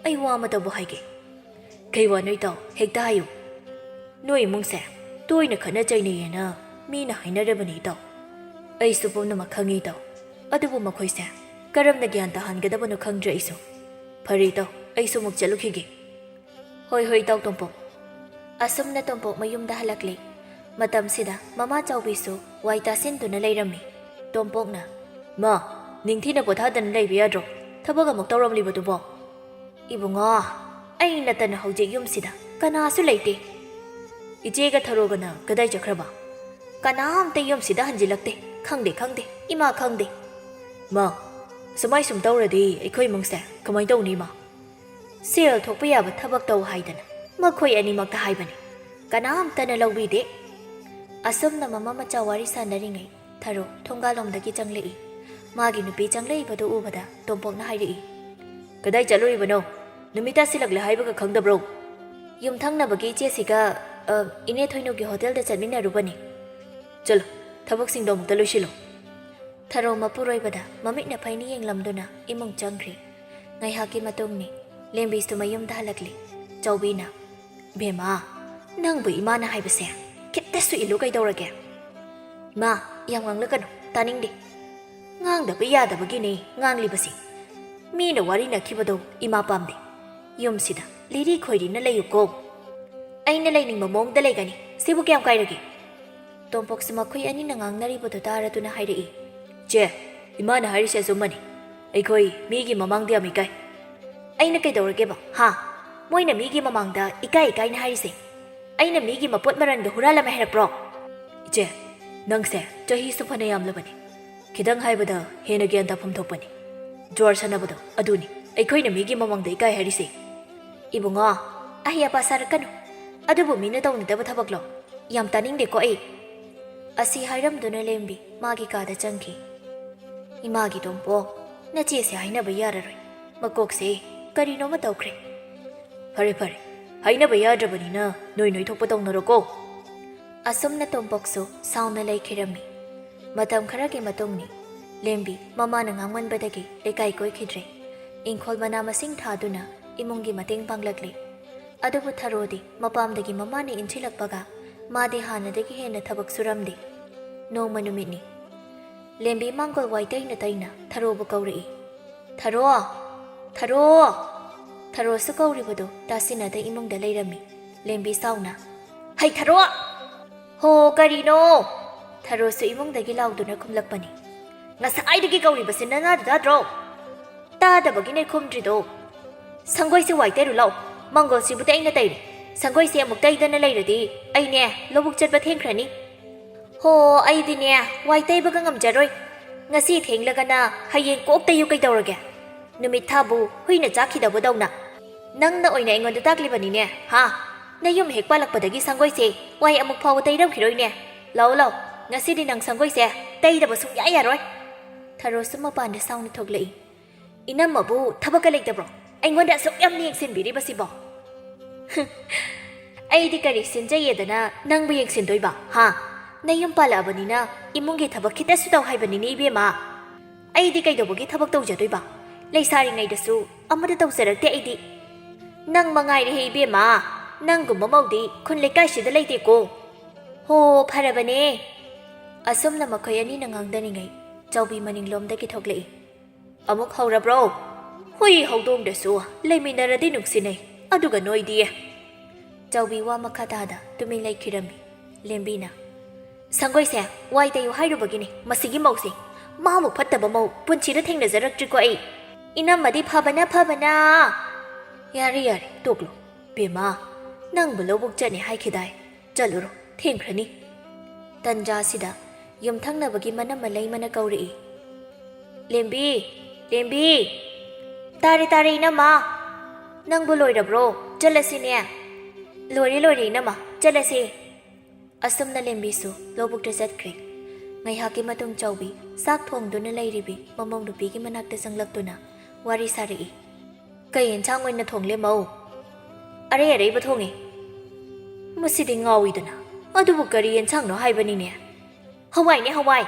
ꯑꯩ ꯋꯥ ꯑꯃꯇꯕꯨ ꯍꯥꯏꯒꯦ꯫" "ꯀꯩ ꯋꯥꯅꯣ ꯏꯇꯥꯎ? ꯍꯦꯛꯇ ꯍꯥꯏꯌꯨ꯫" "ꯅꯣꯏ ꯏꯃꯨꯡꯁꯦ ꯇꯣꯏꯅ ꯈꯠꯅ ꯆꯩꯅꯩꯌꯦꯅ ꯃꯤꯅ ꯍꯥꯏꯅꯔꯕꯅꯤ ꯏꯇꯥꯎ꯫ ꯑꯩꯁꯨ ꯄꯨꯝꯅꯃꯛ ꯈꯪꯉꯤ ꯏꯇꯥꯎ꯫ ꯑꯗꯨꯕꯨ ꯃꯈꯣꯏꯁꯦ ꯀꯔꯝꯅ ꯒ꯭ꯌꯥꯟ ꯇꯥꯍꯟꯒꯗꯕꯅꯣ ꯈꯪꯗ꯭ꯔꯦ ꯑꯩꯁꯨ꯫ ꯐꯔꯦ ꯏꯇꯥꯎ, ꯑꯩꯁꯨ ꯑꯃꯨꯛ ꯆꯠꯂꯨꯈꯤꯒꯦ꯫" "ꯍꯣꯏ ꯍꯣꯏ ꯏꯇꯥꯎ ꯇꯣꯝꯄꯣꯛ꯫" ꯑꯁꯨꯝꯅ ꯇꯣꯝꯄꯣꯛ ꯃꯌꯨꯝꯗ ꯍꯜꯂꯛꯂꯤ꯫ ꯃꯇꯝꯁꯤꯗ ꯃꯃꯥ ꯆꯥꯎꯕꯤꯁꯨ ꯋꯥꯏ ꯇꯥꯁꯤꯟꯗꯨꯅ ꯂꯩꯔꯝꯃꯤ꯫ ꯇꯣꯝꯄꯣꯛꯅ, "ꯃꯥ, ꯅꯤꯡꯊꯤꯅ ꯄꯣꯊꯥꯗꯅ ꯂꯩꯕ ꯌꯥꯗ꯭ꯔꯣ? ꯊꯕꯛ ꯑꯃꯨꯛ ꯇꯧꯔꯝꯂꯤꯕꯗꯨꯕꯣ?" "ꯏꯕꯨꯡꯉꯣ, ꯑꯩ ꯅꯠꯇꯅ ꯍꯧꯖꯤꯛ ꯌꯨꯝꯁꯤꯗ ꯀꯅꯥꯁꯨ ꯂꯩꯇꯦ꯫" "ꯏꯆꯦꯒ ꯊꯔꯣꯒꯅ ꯀꯗꯥꯏ ꯆꯠꯈ꯭ꯔꯕ?" "ꯀꯅꯥꯝꯇ ꯌꯨꯝꯁꯤꯗ ꯍꯟꯖꯤꯜꯂꯛꯇꯦ꯫ ꯈꯪꯗꯦ, ꯈꯪꯗꯦ, ꯏꯃꯥ ꯈꯪꯗꯦ꯫" "ꯃꯥ, ꯁꯨꯃꯥꯏ ꯁꯨꯝ ꯇꯧꯔꯗꯤ ꯑꯩꯈꯣꯏ ꯏꯃꯨꯡꯁꯦ ꯀꯃꯥꯏ ꯇꯧꯅꯤ ꯏꯃꯥ?" "ꯁꯦꯜ ꯊꯣꯛꯄ ꯌꯥꯕ ꯊꯕꯛ ꯇꯧ ꯍꯥꯏꯗꯅ ꯃꯈꯣꯏ ꯑꯅꯤꯃꯛꯇ ꯍꯥꯏꯕꯅꯤ꯫ ꯀꯅꯥꯝꯇꯅ ꯂꯧꯕꯤꯗꯦ꯫" ꯑꯁꯨꯝꯅ ꯃꯃꯥ ꯃꯆꯥ ꯋꯥꯔꯤ ꯁꯥꯟꯅꯔꯤꯉꯩ ꯊꯔꯣ ꯊꯣꯡꯒꯥꯜꯂꯣꯝꯗꯒꯤ ꯆꯪꯂꯛꯏ꯫ ꯃꯥꯒꯤ ꯅꯨꯄꯤ ꯆꯪꯂꯛꯏꯕꯗꯨ ꯎꯕꯗ ꯇꯣꯝꯄꯣꯛꯅ ꯍꯥꯏꯔꯛꯏ, "ꯀꯗꯥꯏ ꯆꯠꯂꯨꯔꯤꯕꯅꯣ? ꯅꯨꯃꯤꯠ ꯇꯥꯁꯤꯜꯂꯛꯂꯦ ꯍꯥꯏꯕꯒ ꯈꯪꯗꯕ꯭ꯔꯣ?" "ꯌꯨꯝꯊꯪꯅꯕꯒꯤ ꯏꯆꯦꯁꯤꯒ, ꯑ, ꯏꯅꯦ ꯊꯣꯏꯅꯨꯒꯤ ꯍꯣꯇꯦꯜꯗ ꯆꯠꯃꯤꯟꯅꯔꯨꯕꯅꯤ꯫" "ꯆꯠꯂꯣ, ꯊꯕꯛꯁꯤꯡꯗꯣ ꯑꯃꯨꯛꯇ ꯂꯣꯏꯁꯤꯜꯂꯣ꯫" ꯊꯔꯣ ꯃꯄꯨꯔꯣꯏꯕꯗ ꯃꯃꯤꯠꯅ ꯐꯩꯅ ꯌꯦꯡꯂꯝꯗꯨꯅ ꯏꯃꯨꯡ ꯆꯪꯈ꯭ꯔꯤ꯫ ꯉꯥꯏꯍꯥꯛꯀꯤ ꯃꯇꯨꯡꯅꯤ꯫ ꯂꯦꯝꯕꯤꯁꯨ ꯃꯌꯨꯝꯗ ꯍꯜꯂꯛꯂꯤ꯫ ꯆꯥꯎꯕꯤꯅ, "ꯕꯦꯝꯃ, ꯅꯪꯕꯨ ꯏꯃꯥꯅ ꯍꯥꯏꯕꯁꯦ ꯈꯤꯠꯇꯁꯨ ꯏꯜꯂꯨ ꯀꯩꯗꯧꯔꯒꯦ?" "ꯏꯃꯥ, ꯌꯥꯝ ꯉꯥꯡꯂꯛꯀꯅꯨ, ꯇꯥꯅꯤꯡꯗꯦ꯫" "ꯉꯥꯡꯗꯕ ꯌꯥꯗꯕꯒꯤꯅꯦ ꯉꯥꯡꯂꯤꯕꯁꯦ꯫ ꯃꯤꯅ ꯋꯥꯔꯤꯅꯈꯤꯕꯗꯣ ꯏꯃꯥ ꯄꯥꯝꯗꯦ꯫ ꯌꯨꯝꯁꯤꯗ ꯂꯤꯔꯤ ꯈꯣꯏꯔꯤꯅ ꯂꯩꯌꯨꯀꯣ꯫" "ꯑꯩꯅ ꯂꯩꯅꯤꯡꯕ ꯃꯑꯣꯡꯗ ꯂꯩꯒꯅꯤ꯫ ꯁꯤꯕꯨ ꯀꯌꯥꯝ ꯀꯥꯏꯔꯒꯦ?" ꯇꯣꯝꯄꯣꯛꯁꯨ ꯃꯈꯣꯏ ꯑꯅꯤꯅ ꯉꯥꯡꯅꯔꯤꯕꯗꯨ ꯇꯥꯔꯗꯨꯅ ꯍꯥꯏꯔꯛꯏ, "ꯆꯦ, ꯏꯃꯥꯅ ꯍꯥꯏꯔꯤꯁꯦ ꯑꯆꯨꯝꯕꯅꯤ꯫ ꯑꯩꯈꯣꯏ ꯃꯤꯒꯤ ꯃꯃꯥꯡꯗ ꯌꯥꯝ ꯏꯀꯥꯏ꯫" "ꯑꯩꯅ ꯀꯩꯗꯧꯔꯒꯦꯕ, ꯍꯥ? ꯃꯣꯏꯅ ꯃꯤꯒꯤ ꯃꯃꯥꯡꯗ ꯏꯀꯥꯏ ꯏꯀꯥꯏꯅ ꯍꯥꯏꯔꯤꯁꯦ?" ꯑꯩꯅ ꯃꯤꯒꯤ ꯃꯄꯣꯠ ꯃꯔꯟꯗꯣ ꯍꯨꯔꯥꯜꯂꯝꯃꯦ ꯍꯥꯏꯔꯛꯄ꯭ꯔꯣ? ꯏꯆꯦ, ꯅꯪꯁꯦ ꯆꯍꯤꯁꯨ ꯐꯅ ꯌꯥꯝꯂꯕꯅꯤ꯫ ꯈꯤꯇꯪ ꯍꯥꯏꯕꯗ ꯍꯦꯟꯅ ꯒ꯭ꯌꯥꯟ ꯇꯥꯐꯝ ꯊꯣꯛꯄꯅꯤ꯫ ꯖ꯭ꯋꯥꯔ ꯁꯥꯟꯅꯕꯗꯣ ꯑꯗꯨꯅꯤ ꯑꯩꯈꯣꯏꯅ ꯃꯤꯒꯤ ꯃꯃꯥꯡꯗ ꯏꯀꯥꯏ ꯍꯥꯏꯔꯤꯁꯦ꯫ ꯏꯕꯨꯡꯉꯣ, ꯑꯍꯩ ꯑꯄꯥ ꯁꯥꯔꯛꯀꯅꯨ꯫ ꯑꯗꯨꯕꯨ ꯃꯤꯅ ꯇꯧꯅꯗꯕ ꯊꯕꯛꯂꯣ? ꯌꯥꯝ ꯇꯥꯅꯤꯡꯗꯦꯀꯣ ꯑꯩ꯫ ꯑꯁꯤ ꯍꯥꯏꯔꯝꯗꯨꯅ ꯂꯦꯝꯕꯤ ꯃꯥꯒꯤ ꯀꯥꯗ ꯆꯪꯈꯤ꯫ ꯏꯃꯥꯒꯤ ꯇꯣꯝꯄꯣꯛ, ꯅꯆꯦꯁꯦ ꯍꯥꯏꯅꯕ ꯌꯥꯔꯔꯣꯏ꯫ ꯃꯀꯣꯛꯁꯦ ꯀꯔꯤꯅꯣꯃ ꯇꯧꯈ꯭ꯔꯦ꯫ ꯐꯔꯦ ꯐꯔꯦ, ꯍꯥꯏꯅꯕ ꯌꯥꯗ꯭ꯔꯕꯅꯤꯅ ꯅꯣꯏ ꯅꯣꯏ ꯊꯣꯛꯄ ꯇꯧꯅꯔꯣꯀꯣ꯫ ꯑꯁꯨꯝꯅ ꯇꯣꯝꯄꯣꯛꯁꯨ ꯁꯥꯎꯅ ꯂꯩꯈꯤꯔꯝꯃꯤ꯫ ꯃꯇꯝ ꯈꯔꯒꯤ ꯃꯇꯨꯡꯅꯤ꯫ ꯂꯦꯝꯕꯤ ꯃꯃꯥꯅ ꯉꯥꯡꯃꯟꯕꯗꯒꯤ ꯂꯩꯀꯥꯏ ꯀꯣꯏꯈꯤꯗ꯭ꯔꯦ꯫ ꯏꯪꯈꯣꯜ ꯃꯅꯥ ꯃꯁꯤꯡ ꯊꯥꯗꯨꯅ ꯏꯃꯨꯡꯒꯤ ꯃꯇꯦꯡ ꯄꯥꯡꯂꯛꯂꯤ꯫ ꯑꯗꯨꯕꯨ ꯊꯔꯣꯗꯤ ꯃꯄꯥꯝꯗꯒꯤ ꯃꯃꯥꯅ ꯏꯟꯁꯤꯜꯂꯛꯄꯒ ꯃꯥꯗꯤ ꯍꯥꯟꯅꯗꯒꯤ ꯍꯦꯟꯅ ꯊꯕꯛ ꯁꯨꯔꯝꯗꯦ꯫ ꯅꯣꯡꯃ ꯅꯨꯃꯤꯠꯅꯤ꯫ ꯂꯦꯝꯕꯤ ꯃꯥꯡꯒꯣꯜ ꯋꯥꯏ ꯇꯩꯅ ꯇꯩꯅ ꯊꯔꯣꯕꯨ ꯀꯧꯔꯛꯏ꯫ "ꯊꯔꯣ! ꯊꯔꯣ!" ꯊꯔꯣꯁꯨ ꯀꯧꯔꯤꯕꯗꯨ ꯇꯥꯁꯤꯟꯅꯗ ꯏꯃꯨꯡꯗ ꯂꯩꯔꯝꯃꯤ꯫ ꯂꯦꯝꯕꯤ ꯁꯥꯎꯅ, "ꯍꯩ ꯊꯔꯣ!" "ꯍꯣ, ꯀꯔꯤꯅꯣ?" ꯊꯔꯣꯁꯨ ꯏꯃꯨꯡꯗꯒꯤ ꯂꯥꯎꯗꯨꯅ ꯈꯨꯝꯂꯛꯄꯅꯤ꯫ "ꯉꯁꯥꯏꯗꯒꯤ ꯀꯧꯔꯤꯕꯁꯤ ꯅꯅꯥꯗ ꯇꯥꯗ꯭ꯔꯣ?" "ꯇꯥꯗꯕꯒꯤꯅꯦ ꯈꯨꯝꯗ꯭ꯔꯤꯗꯣ꯫ ꯁꯪꯒꯣꯏꯁꯦ ꯋꯥꯏ ꯇꯩꯔꯨ ꯂꯥꯎ꯫ ꯃꯥꯡꯒꯣꯜꯁꯤꯕꯨꯗꯤ ꯑꯩꯅ ꯇꯩꯔꯦ꯫ ꯁꯪꯒꯣꯏꯁꯦ ꯑꯃꯨꯛ ꯇꯩꯗꯅ ꯂꯩꯔꯗꯤ ꯑꯩꯅꯦ ꯂꯧꯕꯨꯛ ꯆꯠꯄ ꯊꯦꯡꯈ꯭ꯔꯅꯤ꯫" "ꯍꯣ, ꯑꯩꯗꯤꯅꯦ ꯋꯥꯏ ꯇꯩꯕꯒ ꯉꯝꯖꯔꯣꯏ꯫ ꯉꯁꯤ ꯊꯦꯡꯂꯒꯅ ꯍꯌꯦꯡ ꯀꯣꯛ ꯇꯩꯌꯨ ꯀꯩꯗꯧꯔꯒꯦ? ꯅꯨꯃꯤꯠ ꯊꯥꯕꯨ ꯍꯨꯏꯅ ꯆꯥꯈꯤꯗꯧꯕꯗꯧꯅ꯫ ꯅꯪꯅ ꯑꯣꯏꯅ ꯑꯩꯉꯣꯟꯗ ꯇꯥꯛꯂꯤꯕꯅꯤꯅꯦ, ꯍꯥ? ꯅꯌꯨꯝ ꯍꯦꯛ ꯄꯥꯜꯂꯛꯄꯗꯒꯤ ꯁꯪꯒꯣꯏꯁꯦ ꯋꯥꯏ ꯑꯃꯨꯛ ꯐꯥꯎꯕ ꯇꯩꯔꯝꯈꯤꯔꯣꯏꯅꯦ꯫ ꯂꯥꯎ ꯂꯥꯎ, ꯉꯁꯤꯗꯤ ꯅꯪ ꯁꯪꯒꯣꯏꯁꯦ ꯇꯩꯗꯕ ꯁꯨꯡꯌꯥ ꯌꯥꯔꯣꯏ꯫" ꯊꯔꯣꯁꯨ ꯃꯄꯥꯟꯗ ꯁꯥꯎꯅ ꯊꯣꯛꯂꯛꯏ꯫ "ꯏꯅꯝꯃꯕꯨ ꯊꯕꯛꯀ ꯂꯩꯇꯕ꯭ꯔꯣ? ꯑꯩꯉꯣꯟꯗ ꯑꯁꯨꯛ ꯌꯥꯝꯅ ꯌꯦꯡꯁꯤꯟꯕꯤꯔꯤꯕꯁꯤꯕꯣ?" "ꯑꯩꯗꯤ ꯀꯔꯤ ꯁꯤꯟꯖꯩꯌꯦꯗꯅ ꯅꯪꯕꯨ ꯌꯦꯡꯁꯤꯟꯗꯣꯏꯕ, ꯍꯥ? ꯅꯌꯨꯝ ꯄꯥꯜꯂꯛꯑꯕꯅꯤꯅ ꯏꯃꯨꯡꯒꯤ ꯊꯕꯛ ꯈꯤꯇꯁꯨ ꯇꯧ ꯍꯥꯏꯕꯅꯤꯅꯦ ꯏꯕꯦꯝꯃ꯫ ꯑꯩꯗꯤ ꯀꯩꯗꯧꯕꯒꯤ ꯊꯕꯛ ꯇꯧꯖꯗꯣꯏꯕ? ꯂꯩꯁꯥꯔꯤꯉꯩꯗꯁꯨ ꯑꯃꯠꯇ ꯇꯧꯖꯔꯛꯇꯦ ꯑꯩꯗꯤ꯫ ꯅꯪ ꯃꯉꯥꯏꯔꯦꯍꯦ ꯏꯕꯦꯝꯃ, ꯅꯪꯒꯨꯝꯕ ꯃꯧꯗꯤ ꯈꯨꯟ ꯂꯩꯀꯥꯏꯁꯤꯗ ꯂꯩꯇꯦꯀꯣ꯫" "ꯍꯣ, ꯐꯔꯕꯅꯦ꯫" ꯑꯁꯨꯝꯅ ꯃꯈꯣꯏ ꯑꯅꯤꯅ ꯉꯥꯡꯗꯔꯤꯉꯩ ꯆꯥꯎꯕꯤ ꯃꯅꯤꯡꯂꯣꯝꯗꯒꯤ ꯊꯣꯛꯂꯛꯏ꯫ "ꯑꯃꯨꯛ ꯍꯧꯔꯕ꯭ꯔꯣ? ꯍꯨꯏ ꯍꯧꯗꯣꯡꯗꯁꯨ ꯂꯩꯃꯤꯟꯅꯔꯗꯤ ꯅꯨꯡꯁꯤꯅꯩ, ꯑꯗꯨꯒ ꯅꯣꯏꯗꯤ?" ꯆꯥꯎꯕꯤ ꯋꯥ ꯃꯈꯥ ꯇꯥꯗ ꯇꯨꯃꯤꯟ ꯂꯩꯈꯤꯔꯝꯃꯤ꯫ ꯂꯦꯝꯕꯤꯅ, "ꯁꯪꯒꯣꯏꯁꯦ ꯋꯥꯏ ꯇꯩꯌꯨ ꯍꯥꯏꯔꯨꯕꯒꯤꯅꯦ ꯃꯁꯤꯒꯤ ꯃꯧꯁꯦ꯫ ꯃꯥꯃꯨꯛ ꯐꯠꯇꯕ ꯃꯧ ꯄꯨꯟꯁꯤꯗ ꯊꯦꯡꯅꯖꯔꯛꯇ꯭ꯔꯤꯀꯣ ꯑꯩ꯫ ꯏꯅꯝꯃꯗꯤ ꯐꯕꯅ ꯐꯕꯅ꯫" "ꯌꯥꯔꯦ ꯌꯥꯔꯦ, ꯇꯣꯛꯂꯣ꯫ ꯕꯦꯝꯃ, "ꯅꯪꯕꯨ ꯂꯧꯕꯨꯛ ꯆꯠꯅꯤ ꯍꯥꯏꯈꯤꯗꯥꯏ? ꯆꯠꯂꯨꯔꯣ, ꯊꯦꯡꯈ꯭ꯔꯅꯤ꯫" ꯇꯟꯖꯥꯁꯤꯗ ꯌꯨꯝꯊꯪꯅꯕꯒꯤ ꯃꯅꯝꯃ ꯂꯩꯃꯅ ꯀꯧꯔꯛꯏ, "ꯂꯦꯝꯕꯤ, ꯂꯦꯝꯕꯤ!" "ꯇꯥꯔꯦ, ꯇꯥꯔꯦ, ꯏꯅꯝꯃ꯫ ꯅꯪꯕꯨ ꯂꯣꯏꯔꯕ꯭ꯔꯣ? ꯆꯠꯂꯁꯤꯅꯦ꯫" "ꯂꯣꯏꯔꯦ, ꯂꯣꯏꯔꯦ, ꯏꯅꯝꯃ, ꯆꯠꯂꯁꯦ꯫" ꯑꯁꯨꯝꯅ ꯂꯦꯝꯕꯤꯁꯨ ꯂꯧꯕꯨꯛꯇ ꯆꯠꯈ꯭ꯔꯦ꯫ ꯉꯥꯏꯍꯥꯛꯀꯤ ꯃꯇꯨꯡ ꯆꯥꯎꯕꯤ ꯆꯥꯛ ꯊꯣꯡꯗꯨꯅ ꯂꯩꯔꯤꯕꯤ ꯃꯃꯧ ꯅꯨꯄꯤꯒꯤ ꯃꯅꯥꯛꯇ ꯆꯪꯂꯛꯇꯨꯅ ꯋꯥꯔꯤ ꯁꯥꯔꯛꯏ, "ꯀꯩ ꯌꯦꯟꯁꯥꯡ ꯑꯣꯏꯅ ꯊꯣꯡꯂꯦ, ꯃꯧ?" "ꯑꯔꯩ ꯑꯔꯩꯕ ꯊꯣꯡꯉꯦ꯫" "ꯃꯁꯤꯗꯤ ꯉꯥꯎꯏꯗꯅ꯫ ꯑꯗꯨꯕꯨ ꯀꯔꯤ ꯌꯦꯟꯁꯥꯡꯅꯣ ꯍꯥꯏꯕꯅꯤꯅꯦ?" "ꯍꯋꯥꯏꯅꯦ, ꯍꯋꯥꯏ꯫"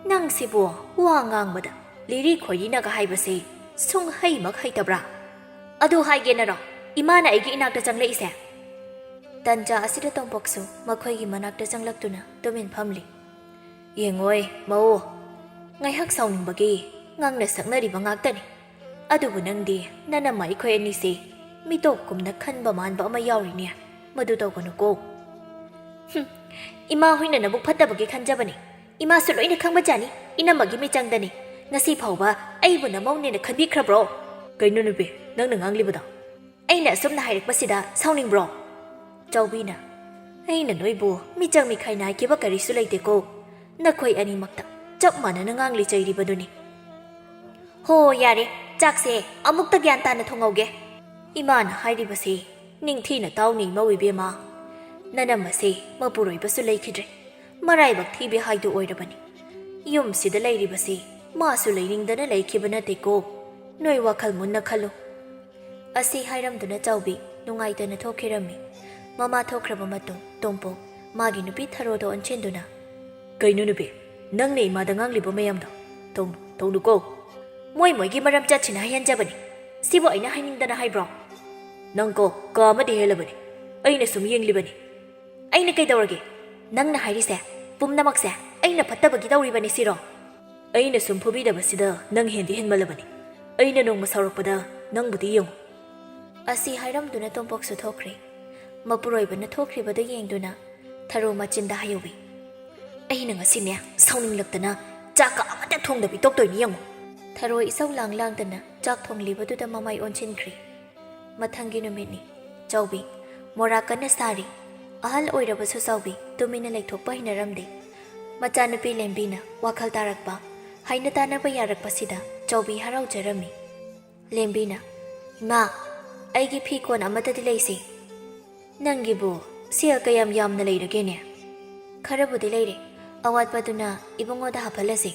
"ꯅꯪꯁꯤꯕꯨ ꯋꯥ ꯉꯥꯡꯕꯗ ꯂꯤꯔꯤ ꯈꯣꯏꯔꯤꯅꯒ ꯍꯥꯏꯕꯁꯦ ꯁꯨꯡꯍꯩꯃꯛ ꯍꯩꯇꯕ꯭ꯔꯥ?" "ꯑꯗꯨ ꯍꯥꯏꯒꯦꯅꯔꯣ ꯏꯃꯥꯅ ꯑꯩꯒꯤ ꯏꯅꯥꯛꯇ ꯆꯪꯂꯛꯏꯁꯦ?" ꯇꯟꯖꯥ ꯑꯁꯤꯗ ꯇꯣꯝꯄꯣꯛꯁꯨ ꯃꯈꯣꯏꯒꯤ ꯃꯅꯥꯛꯇ ꯆꯪꯂꯛꯇꯨꯅ ꯇꯨꯃꯤꯟ ꯐꯝꯂꯤ꯫ "ꯌꯦꯡꯉꯣꯏ, ꯃꯧ, ꯉꯥꯏꯍꯥꯛ ꯁꯥꯎꯅꯤꯡꯕꯒꯤ ꯉꯥꯡꯅ ꯁꯛꯅꯔꯤꯕ ꯉꯥꯛꯇꯅꯤ꯫ ꯑꯗꯨꯕꯨ ꯅꯪꯗꯤ ꯅꯅꯝꯃ ꯑꯩꯈꯣꯏ ꯑꯅꯤꯁꯦ ꯃꯤꯇꯣꯞꯀꯨꯝꯅ ꯈꯟꯕ ꯃꯥꯟꯕ ꯑꯃ ꯌꯥꯎꯔꯤꯅꯦ꯫ ꯃꯗꯨ ꯇꯧꯒꯅꯨꯀꯣ꯫" "ꯍꯨꯝ, ꯏꯃꯥ ꯍꯣꯏꯅ ꯅꯕꯨꯛ ꯐꯠꯇꯕꯒꯤ ꯈꯟꯖꯕꯅꯤ꯫ ꯏꯃꯥꯁꯨ ꯂꯣꯏꯅ ꯈꯪꯕꯖꯥꯠꯅꯤ, ꯏꯅꯝꯃꯒꯤ ꯃꯤꯆꯪꯗꯅꯤ꯫ ꯉꯁꯤ ꯐꯥꯎꯕ ꯑꯩꯕꯨ ꯅꯃꯧꯅꯦꯅ ꯈꯟꯕꯤꯈ꯭ꯔꯕ꯭ꯔꯣ?" "ꯀꯩꯅꯣ ꯅꯨꯄꯤ, ꯅꯪꯅ ꯉꯥꯡꯂꯤꯕꯗꯣ?" "ꯑꯩꯅ ꯑꯁꯨꯝꯅ ꯍꯥꯏꯔꯛꯄꯁꯤꯗ ꯁꯥꯎꯅꯤꯡꯕ꯭ꯔꯣ?" ꯆꯥꯎꯕꯤꯅ, "ꯑꯩꯅ ꯅꯣꯏꯕꯨ ꯃꯤꯆꯪ ꯃꯤꯈꯥꯏ ꯅꯥꯏꯈꯤꯕ ꯀꯔꯤꯁꯨ ꯂꯩꯇꯦꯀꯣ꯫ ꯅꯈꯣꯏ ꯑꯅꯤꯃꯛꯇ ꯆꯞ ꯃꯥꯟꯅꯅ ꯉꯥꯡꯂꯤ ꯆꯩꯔꯤꯕꯗꯨꯅꯤ꯫" "ꯍꯣ, ꯌꯥꯔꯦ, ꯆꯥꯛꯁꯦ ꯑꯃꯨꯛꯇ ꯒ꯭ꯌꯥꯟ ꯇꯥꯅ ꯊꯣꯡꯍꯧꯒꯦ꯫" ꯏꯃꯥꯅ ꯍꯥꯏꯔꯤꯕꯁꯤ ꯅꯤꯡꯊꯤꯅ ꯇꯥꯎꯅꯦ ꯏꯃꯧ ꯏꯕꯦꯝꯃ꯫ ꯅꯅꯝꯃꯁꯦ ꯃꯄꯨꯔꯣꯏꯕꯁꯨ ꯂꯩꯈꯤꯗ꯭ꯔꯦ꯫ ꯃꯔꯥꯏꯕꯛ ꯊꯤꯕꯤ ꯍꯥꯏꯗꯨ ꯑꯣꯏꯔꯕꯅꯤ꯫ ꯌꯨꯝꯁꯤꯗ ꯂꯩꯔꯤꯕꯁꯤ ꯃꯥꯁꯨ ꯂꯩꯅꯤꯡꯗꯅ ꯂꯩꯈꯤꯕ ꯅꯠꯇꯦꯀꯣ꯫ ꯅꯣꯏ ꯋꯥꯈꯜ ꯃꯨꯟꯅ ꯈꯜꯂꯨ꯫ ꯑꯁꯤ ꯍꯥꯏꯔꯝꯗꯨꯅ ꯆꯥꯎꯕꯤ ꯅꯨꯡꯉꯥꯏꯇꯅ ꯊꯣꯛꯈꯤꯔꯝꯃꯤ꯫ ꯃꯃꯥ ꯊꯣꯛꯈ꯭ꯔꯕ ꯃꯇꯨꯡ ꯇꯣꯝꯄꯣꯛ ꯃꯥꯒꯤ ꯅꯨꯄꯤ ꯊꯔꯣꯗ ꯑꯣꯟꯁꯤꯟꯗꯨꯅ, "ꯀꯩꯅꯣ ꯅꯨꯄꯤ, ꯅꯪꯅ ꯏꯃꯥꯗ ꯉꯥꯡꯂꯤꯕ ꯃꯌꯥꯝꯗꯣ ꯇꯧꯅꯨ, ꯇꯧꯅꯨꯀꯣ꯫ ꯃꯣꯏ ꯃꯣꯏꯒꯤ ꯃꯔꯝ ꯆꯠꯁꯤꯅ ꯍꯥꯏꯍꯟꯖꯕꯅꯤ꯫ ꯁꯤꯕꯨ ꯑꯩꯅ ꯍꯥꯏꯅꯤꯡꯗꯅ ꯍꯥꯏꯕ꯭ꯔꯣ? ꯅꯪꯀꯣ ꯀꯥ ꯑꯃꯗꯤ ꯍꯦꯜꯂꯕꯅꯤ꯫ ꯑꯩꯅ ꯁꯨꯝ ꯌꯦꯡꯂꯤꯕꯅꯤ꯫" "ꯑꯩꯅ ꯀꯩꯗꯧꯔꯒꯦ? ꯅꯪꯅ ꯍꯥꯏꯔꯤꯁꯦ ꯄꯨꯝꯅꯃꯛꯁꯦ ꯑꯩꯅ ꯐꯠꯇꯕꯒꯤ ꯇꯧꯔꯤꯕꯅꯤ ꯁꯤꯔꯣ?" "ꯑꯩꯅ ꯁꯨꯝ ꯐꯨꯕꯤꯗꯕꯁꯤꯗ ꯅꯪ ꯍꯦꯟꯗꯤ ꯍꯦꯟꯃꯜꯂꯕꯅꯤ꯫ ꯑꯩꯅ ꯅꯣꯡꯃ ꯁꯥꯎꯔꯛꯄꯗ ꯅꯪꯕꯨꯗꯤ ꯌꯦꯡꯉꯨ꯫" ꯑꯁꯤ ꯍꯥꯏꯔꯝꯗꯨꯅ ꯇꯣꯝꯄꯣꯛꯁꯨ ꯊꯣꯛꯈ꯭ꯔꯦ꯫ ꯃꯄꯨꯔꯣꯏꯕꯅ ꯊꯣꯛꯈ꯭ꯔꯤꯕꯗꯨ ꯌꯦꯡꯗꯨꯅ ꯊꯔꯣ ꯃꯆꯤꯟꯗ ꯍꯥꯏꯍꯧꯏ, "ꯑꯩꯅ ꯉꯁꯤꯅꯦ ꯁꯥꯎꯅꯤꯡꯂꯛꯇꯅ ꯆꯥꯛꯀ ꯑꯃꯠꯇ ꯊꯣꯡꯗꯕꯤ ꯇꯣꯛꯇꯣꯏꯅꯤ ꯌꯦꯡꯉꯨ꯫" ꯊꯔꯣ ꯏꯁꯧ ꯂꯥꯡ ꯂꯥꯡꯗꯅ ꯆꯥꯛ ꯊꯣꯡꯂꯤꯕꯗꯨꯗ ꯃꯃꯥꯏ ꯑꯣꯟꯁꯤꯟꯈ꯭ꯔꯦ꯫ ꯃꯊꯪꯒꯤ ꯅꯨꯃꯤꯠꯅꯤ꯫ ꯆꯥꯎꯕꯤ, ꯃꯣꯔꯥ ꯀꯟꯅ ꯁꯥꯔꯤ꯫ ꯑꯍꯜ ꯑꯣꯏꯔꯕꯁꯨ ꯆꯥꯎꯕꯤ ꯇꯨꯃꯤꯟꯅ ꯂꯩꯊꯣꯛꯄ ꯍꯩꯅꯔꯝꯗꯦ꯫ ꯃꯆꯥꯅꯨꯄꯤ ꯂꯦꯝꯕꯤꯅ ꯋꯥꯈꯜ ꯇꯥꯔꯛꯄ, ꯍꯥꯏꯅ ꯇꯥꯅꯕ ꯌꯥꯔꯛꯄꯁꯤꯗ ꯆꯥꯎꯕꯤ ꯍꯔꯥꯎꯖꯔꯝꯃꯤ꯫ ꯂꯦꯝꯕꯤꯅ, "ꯏꯃꯥ, ꯑꯩꯒꯤ ꯐꯤ ꯀꯣꯟ ꯑꯃꯠꯇꯗꯤ ꯂꯩꯁꯦ꯫ ꯅꯪꯒꯤꯕꯨ ꯁꯦꯜ ꯀꯌꯥꯝ ꯌꯥꯝꯅ ꯂꯩꯔꯒꯦꯅꯦ?" "ꯈꯔꯕꯨꯗꯤ ꯂꯩꯔꯦ꯫ ꯑꯋꯥꯠꯄꯗꯨꯅ ꯏꯕꯨꯡꯉꯣꯗ ꯍꯥꯞꯍꯜꯂꯁꯤ꯫"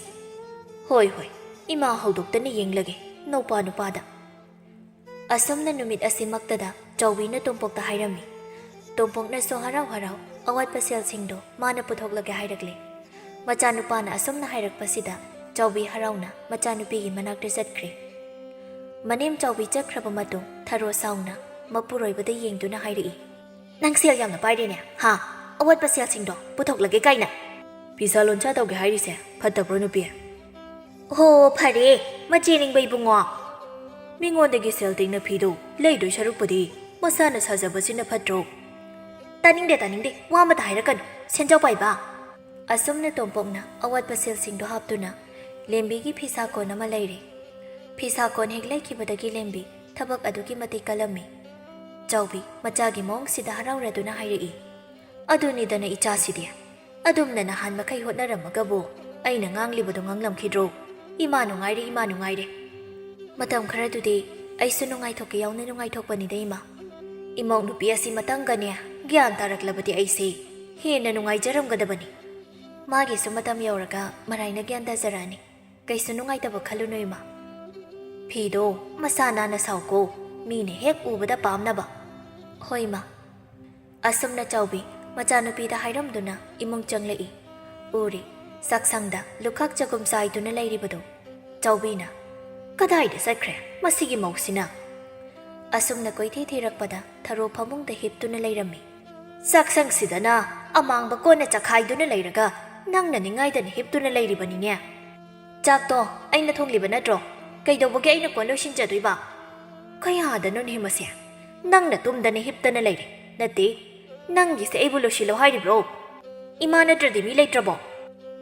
"ꯍꯣꯏ, ꯍꯣꯏ, ꯏꯃꯥ ꯍꯧꯗꯣꯛꯇꯅ ꯌꯦꯡꯂꯒꯦ, ꯅꯧꯄꯥ ꯅꯨꯄꯥꯗ꯫" ꯑꯁꯨꯝꯅ ꯅꯨꯃꯤꯠ ꯑꯁꯤꯃꯛꯇꯗ ꯆꯥꯎꯕꯤꯅ ꯇꯣꯝꯄꯣꯛꯇ ꯍꯥꯏꯔꯝꯃꯤ꯫ ꯇꯣꯝꯄꯣꯛꯅꯁꯨ ꯍꯔꯥꯎ ꯍꯔꯥꯎ ꯑꯋꯥꯠꯄ ꯁꯦꯜꯁꯤꯡꯗꯣ ꯃꯥꯅ ꯄꯨꯊꯣꯛꯂꯒꯦ ꯍꯥꯏꯔꯛꯂꯦ꯫ ꯃꯆꯥꯅꯨꯄꯥꯅ ꯑꯁꯨꯝꯅ ꯍꯥꯏꯔꯛꯄꯁꯤꯗ ꯆꯥꯎꯕꯤ ꯍꯔꯥꯎꯅ ꯃꯆꯥꯅꯨꯄꯤꯒꯤ ꯃꯅꯥꯛꯇ ꯆꯠꯈ꯭ꯔꯦ꯫ ꯃꯅꯦꯝ ꯆꯥꯎꯕꯤ ꯆꯠꯈ꯭ꯔꯕ ꯃꯇꯨꯡ ꯊꯔꯣ ꯁꯥꯎꯅ ꯃꯄꯨꯔꯣꯏꯕꯗ ꯌꯦꯡꯗꯨꯅ ꯍꯥꯏꯔꯛꯏ, "ꯅꯪ ꯁꯦꯜ ꯌꯥꯝꯅ ꯄꯥꯏꯔꯦꯅꯦ, ꯍꯥ? ꯑꯋꯥꯠꯄ ꯁꯦꯜꯁꯤꯡꯗꯣ ꯄꯨꯊꯣꯛꯂꯒꯦ ꯀꯥꯏꯅ?" "ꯐꯤꯁꯥ ꯂꯣꯟꯁꯥ ꯇꯧꯒꯦ ꯍꯥꯏꯔꯤꯁꯦ ꯐꯠꯇꯕ꯭ꯔꯣ, ꯅꯨꯄꯤ?" "ꯍꯣ, ꯐꯔꯦ, ꯃꯆꯦ ꯅꯤꯡꯕ ꯏꯕꯨꯡꯉꯣ꯫ ꯃꯤꯉꯣꯟꯗꯒꯤ ꯁꯦꯜ ꯇꯤꯡꯅ ꯐꯤꯗꯨ ꯂꯩꯗꯣꯏ ꯁꯔꯨꯛꯄꯨꯗꯤ ꯃꯁꯥꯅ ꯁꯥꯖꯕꯁꯤꯅ ꯐꯠꯇ꯭ꯔꯣ?" "ꯇꯥꯅꯤꯡꯗꯦ, ꯇꯥꯅꯤꯡꯗꯦ, ꯋꯥ ꯑꯃꯇ ꯍꯥꯏꯔꯛꯀꯅꯨ, ꯁꯦꯟꯖꯥꯎ ꯄꯥꯏꯕ!" ꯑꯁꯨꯝꯅ ꯇꯣꯝꯄꯣꯛꯅ ꯑꯋꯥꯠꯄ ꯁꯦꯜꯁꯤꯡꯗꯣ ꯍꯥꯞꯇꯨꯅ ꯂꯦꯝꯕꯤꯒꯤ ꯐꯤꯁꯥ ꯀꯣꯟ ꯑꯃ ꯂꯩꯔꯦ꯫ ꯐꯤꯁꯥ ꯀꯣꯟ ꯍꯦꯛ ꯂꯩꯈꯤꯕꯗꯒꯤ ꯂꯦꯝꯕꯤ ꯊꯕꯛ ꯑꯗꯨꯛꯀꯤ ꯃꯇꯤꯛ ꯀꯜꯂꯝꯃꯤ꯫ ꯆꯥꯎꯕꯤ ꯃꯆꯥꯒꯤ ꯃꯑꯣꯡꯁꯤꯗ ꯍꯔꯥꯎꯔꯗꯨꯅ ꯍꯥꯏꯔꯛꯏ, "ꯑꯗꯨꯅꯤꯗꯅ ꯏꯆꯥꯁꯤꯗꯤ꯫ ꯑꯗꯨꯝꯅ ꯅꯍꯥꯟ ꯃꯈꯩ ꯍꯣꯠꯅꯔꯝꯃꯒꯕꯨ ꯑꯩꯅ ꯉꯥꯡꯂꯤꯕꯗꯨ ꯉꯥꯡꯂꯝꯈꯤꯗ꯭ꯔꯣ? ꯏꯃꯥ ꯅꯨꯡꯉꯥꯏꯔꯦ, ꯏꯃꯥ ꯅꯨꯡꯉꯥꯏꯔꯦ꯫ ꯃꯇꯝ ꯈꯔꯗꯨꯗꯤ ꯑꯩꯁꯨ ꯅꯨꯡꯉꯥꯏꯊꯣꯛꯀꯦ ꯌꯥꯎꯅ ꯅꯨꯡꯉꯥꯏꯊꯣꯛꯄꯅꯤꯗ, ꯏꯃꯥ꯫ ꯏꯃꯧ ꯅꯨꯄꯤ ꯑꯁꯤ ꯃꯇꯪꯒꯅꯦ ꯒ꯭ꯌꯥꯟ ꯇꯥꯔꯛꯂꯕꯗꯤ ꯑꯩꯁꯦ ꯍꯦꯟꯅ ꯅꯨꯡꯉꯥꯏꯖꯔꯝꯒꯗꯕꯅꯤ꯫ ꯃꯥꯒꯤꯁꯨ ꯃꯇꯝ ꯌꯧꯔꯒ ꯃꯔꯥꯏꯅ ꯒ꯭ꯌꯥꯟ ꯇꯥꯖꯔꯛꯑꯅꯤ꯫ ꯀꯩꯁꯨ ꯅꯨꯡꯉꯥꯏꯇꯕ ꯈꯜꯂꯨꯅꯨ, ꯏꯃꯥ꯫ ꯐꯤꯗꯣ ꯃꯁꯥ ꯅꯥꯟꯅ ꯁꯥꯎꯀꯣ, ꯃꯤꯅ ꯍꯦꯛ ꯎꯕꯗ ꯄꯥꯝꯅꯕ꯫" "ꯍꯣꯏ, ꯏꯃꯥ꯫" ꯑꯁꯨꯝꯅ ꯆꯥꯎꯕꯤ ꯃꯆꯥꯅꯨꯄꯤꯗ ꯍꯥꯏꯔꯝꯗꯨꯅ ꯏꯃꯨꯡ ꯆꯪꯂꯛꯏ꯫ ꯎꯔꯤ, ꯆꯥꯛꯁꯪꯗ ꯂꯨꯈꯥꯛ ꯆꯒꯨꯝ ꯆꯥꯏꯗꯨꯅ ꯂꯩꯔꯤꯕꯗꯨ꯫ ꯆꯥꯎꯕꯤꯅ, "ꯀꯗꯥꯏꯗ ꯆꯠꯈ꯭ꯔꯦ ꯃꯁꯤꯒꯤ ꯃꯧꯁꯤꯅ?" ꯑꯁꯨꯝꯅ ꯀꯣꯏꯊꯤ ꯊꯤꯔꯛꯄꯗ ꯊꯔꯣ ꯐꯃꯨꯡꯗ ꯍꯤꯞꯇꯨꯅ ꯂꯩꯔꯝꯃꯤ꯫ "ꯆꯥꯛꯁꯪꯁꯤꯗꯅ ꯑꯃꯥꯡꯕ ꯀꯣꯟꯅ ꯆꯈꯥꯏꯗꯨꯅ ꯂꯩꯔꯒ ꯅꯪꯅ ꯅꯤꯡꯉꯥꯏꯗꯅ ꯍꯤꯞꯇꯨꯅ ꯂꯩꯔꯤꯕꯅꯤꯅꯦ꯫ ꯆꯥꯛꯇꯣ ꯑꯩꯅ ꯊꯣꯡꯂꯤꯕ ꯅꯠꯇ꯭ꯔꯣ? ꯀꯩꯗꯧꯕꯒꯤ ꯑꯩꯅ ꯀꯣꯟ ꯂꯣꯏꯁꯤꯟꯖꯗꯣꯏꯕ? ꯀꯌꯥꯗꯅꯣꯅꯦ ꯃꯁꯦ? ꯅꯪꯅ ꯇꯨꯝꯗꯅ ꯍꯤꯞꯇꯅ ꯂꯩꯔꯦ꯫ ꯅꯠꯇꯦ, ꯅꯪꯒꯤꯁꯦ ꯑꯩꯕꯨ ꯂꯣꯏꯁꯤꯜꯂꯣ ꯍꯥꯏꯔꯤꯕ꯭ꯔꯣ? ꯏꯃꯥ ꯅꯠꯇ꯭ꯔꯗꯤ ꯃꯤ ꯂꯩꯇ꯭ꯔꯕꯣ?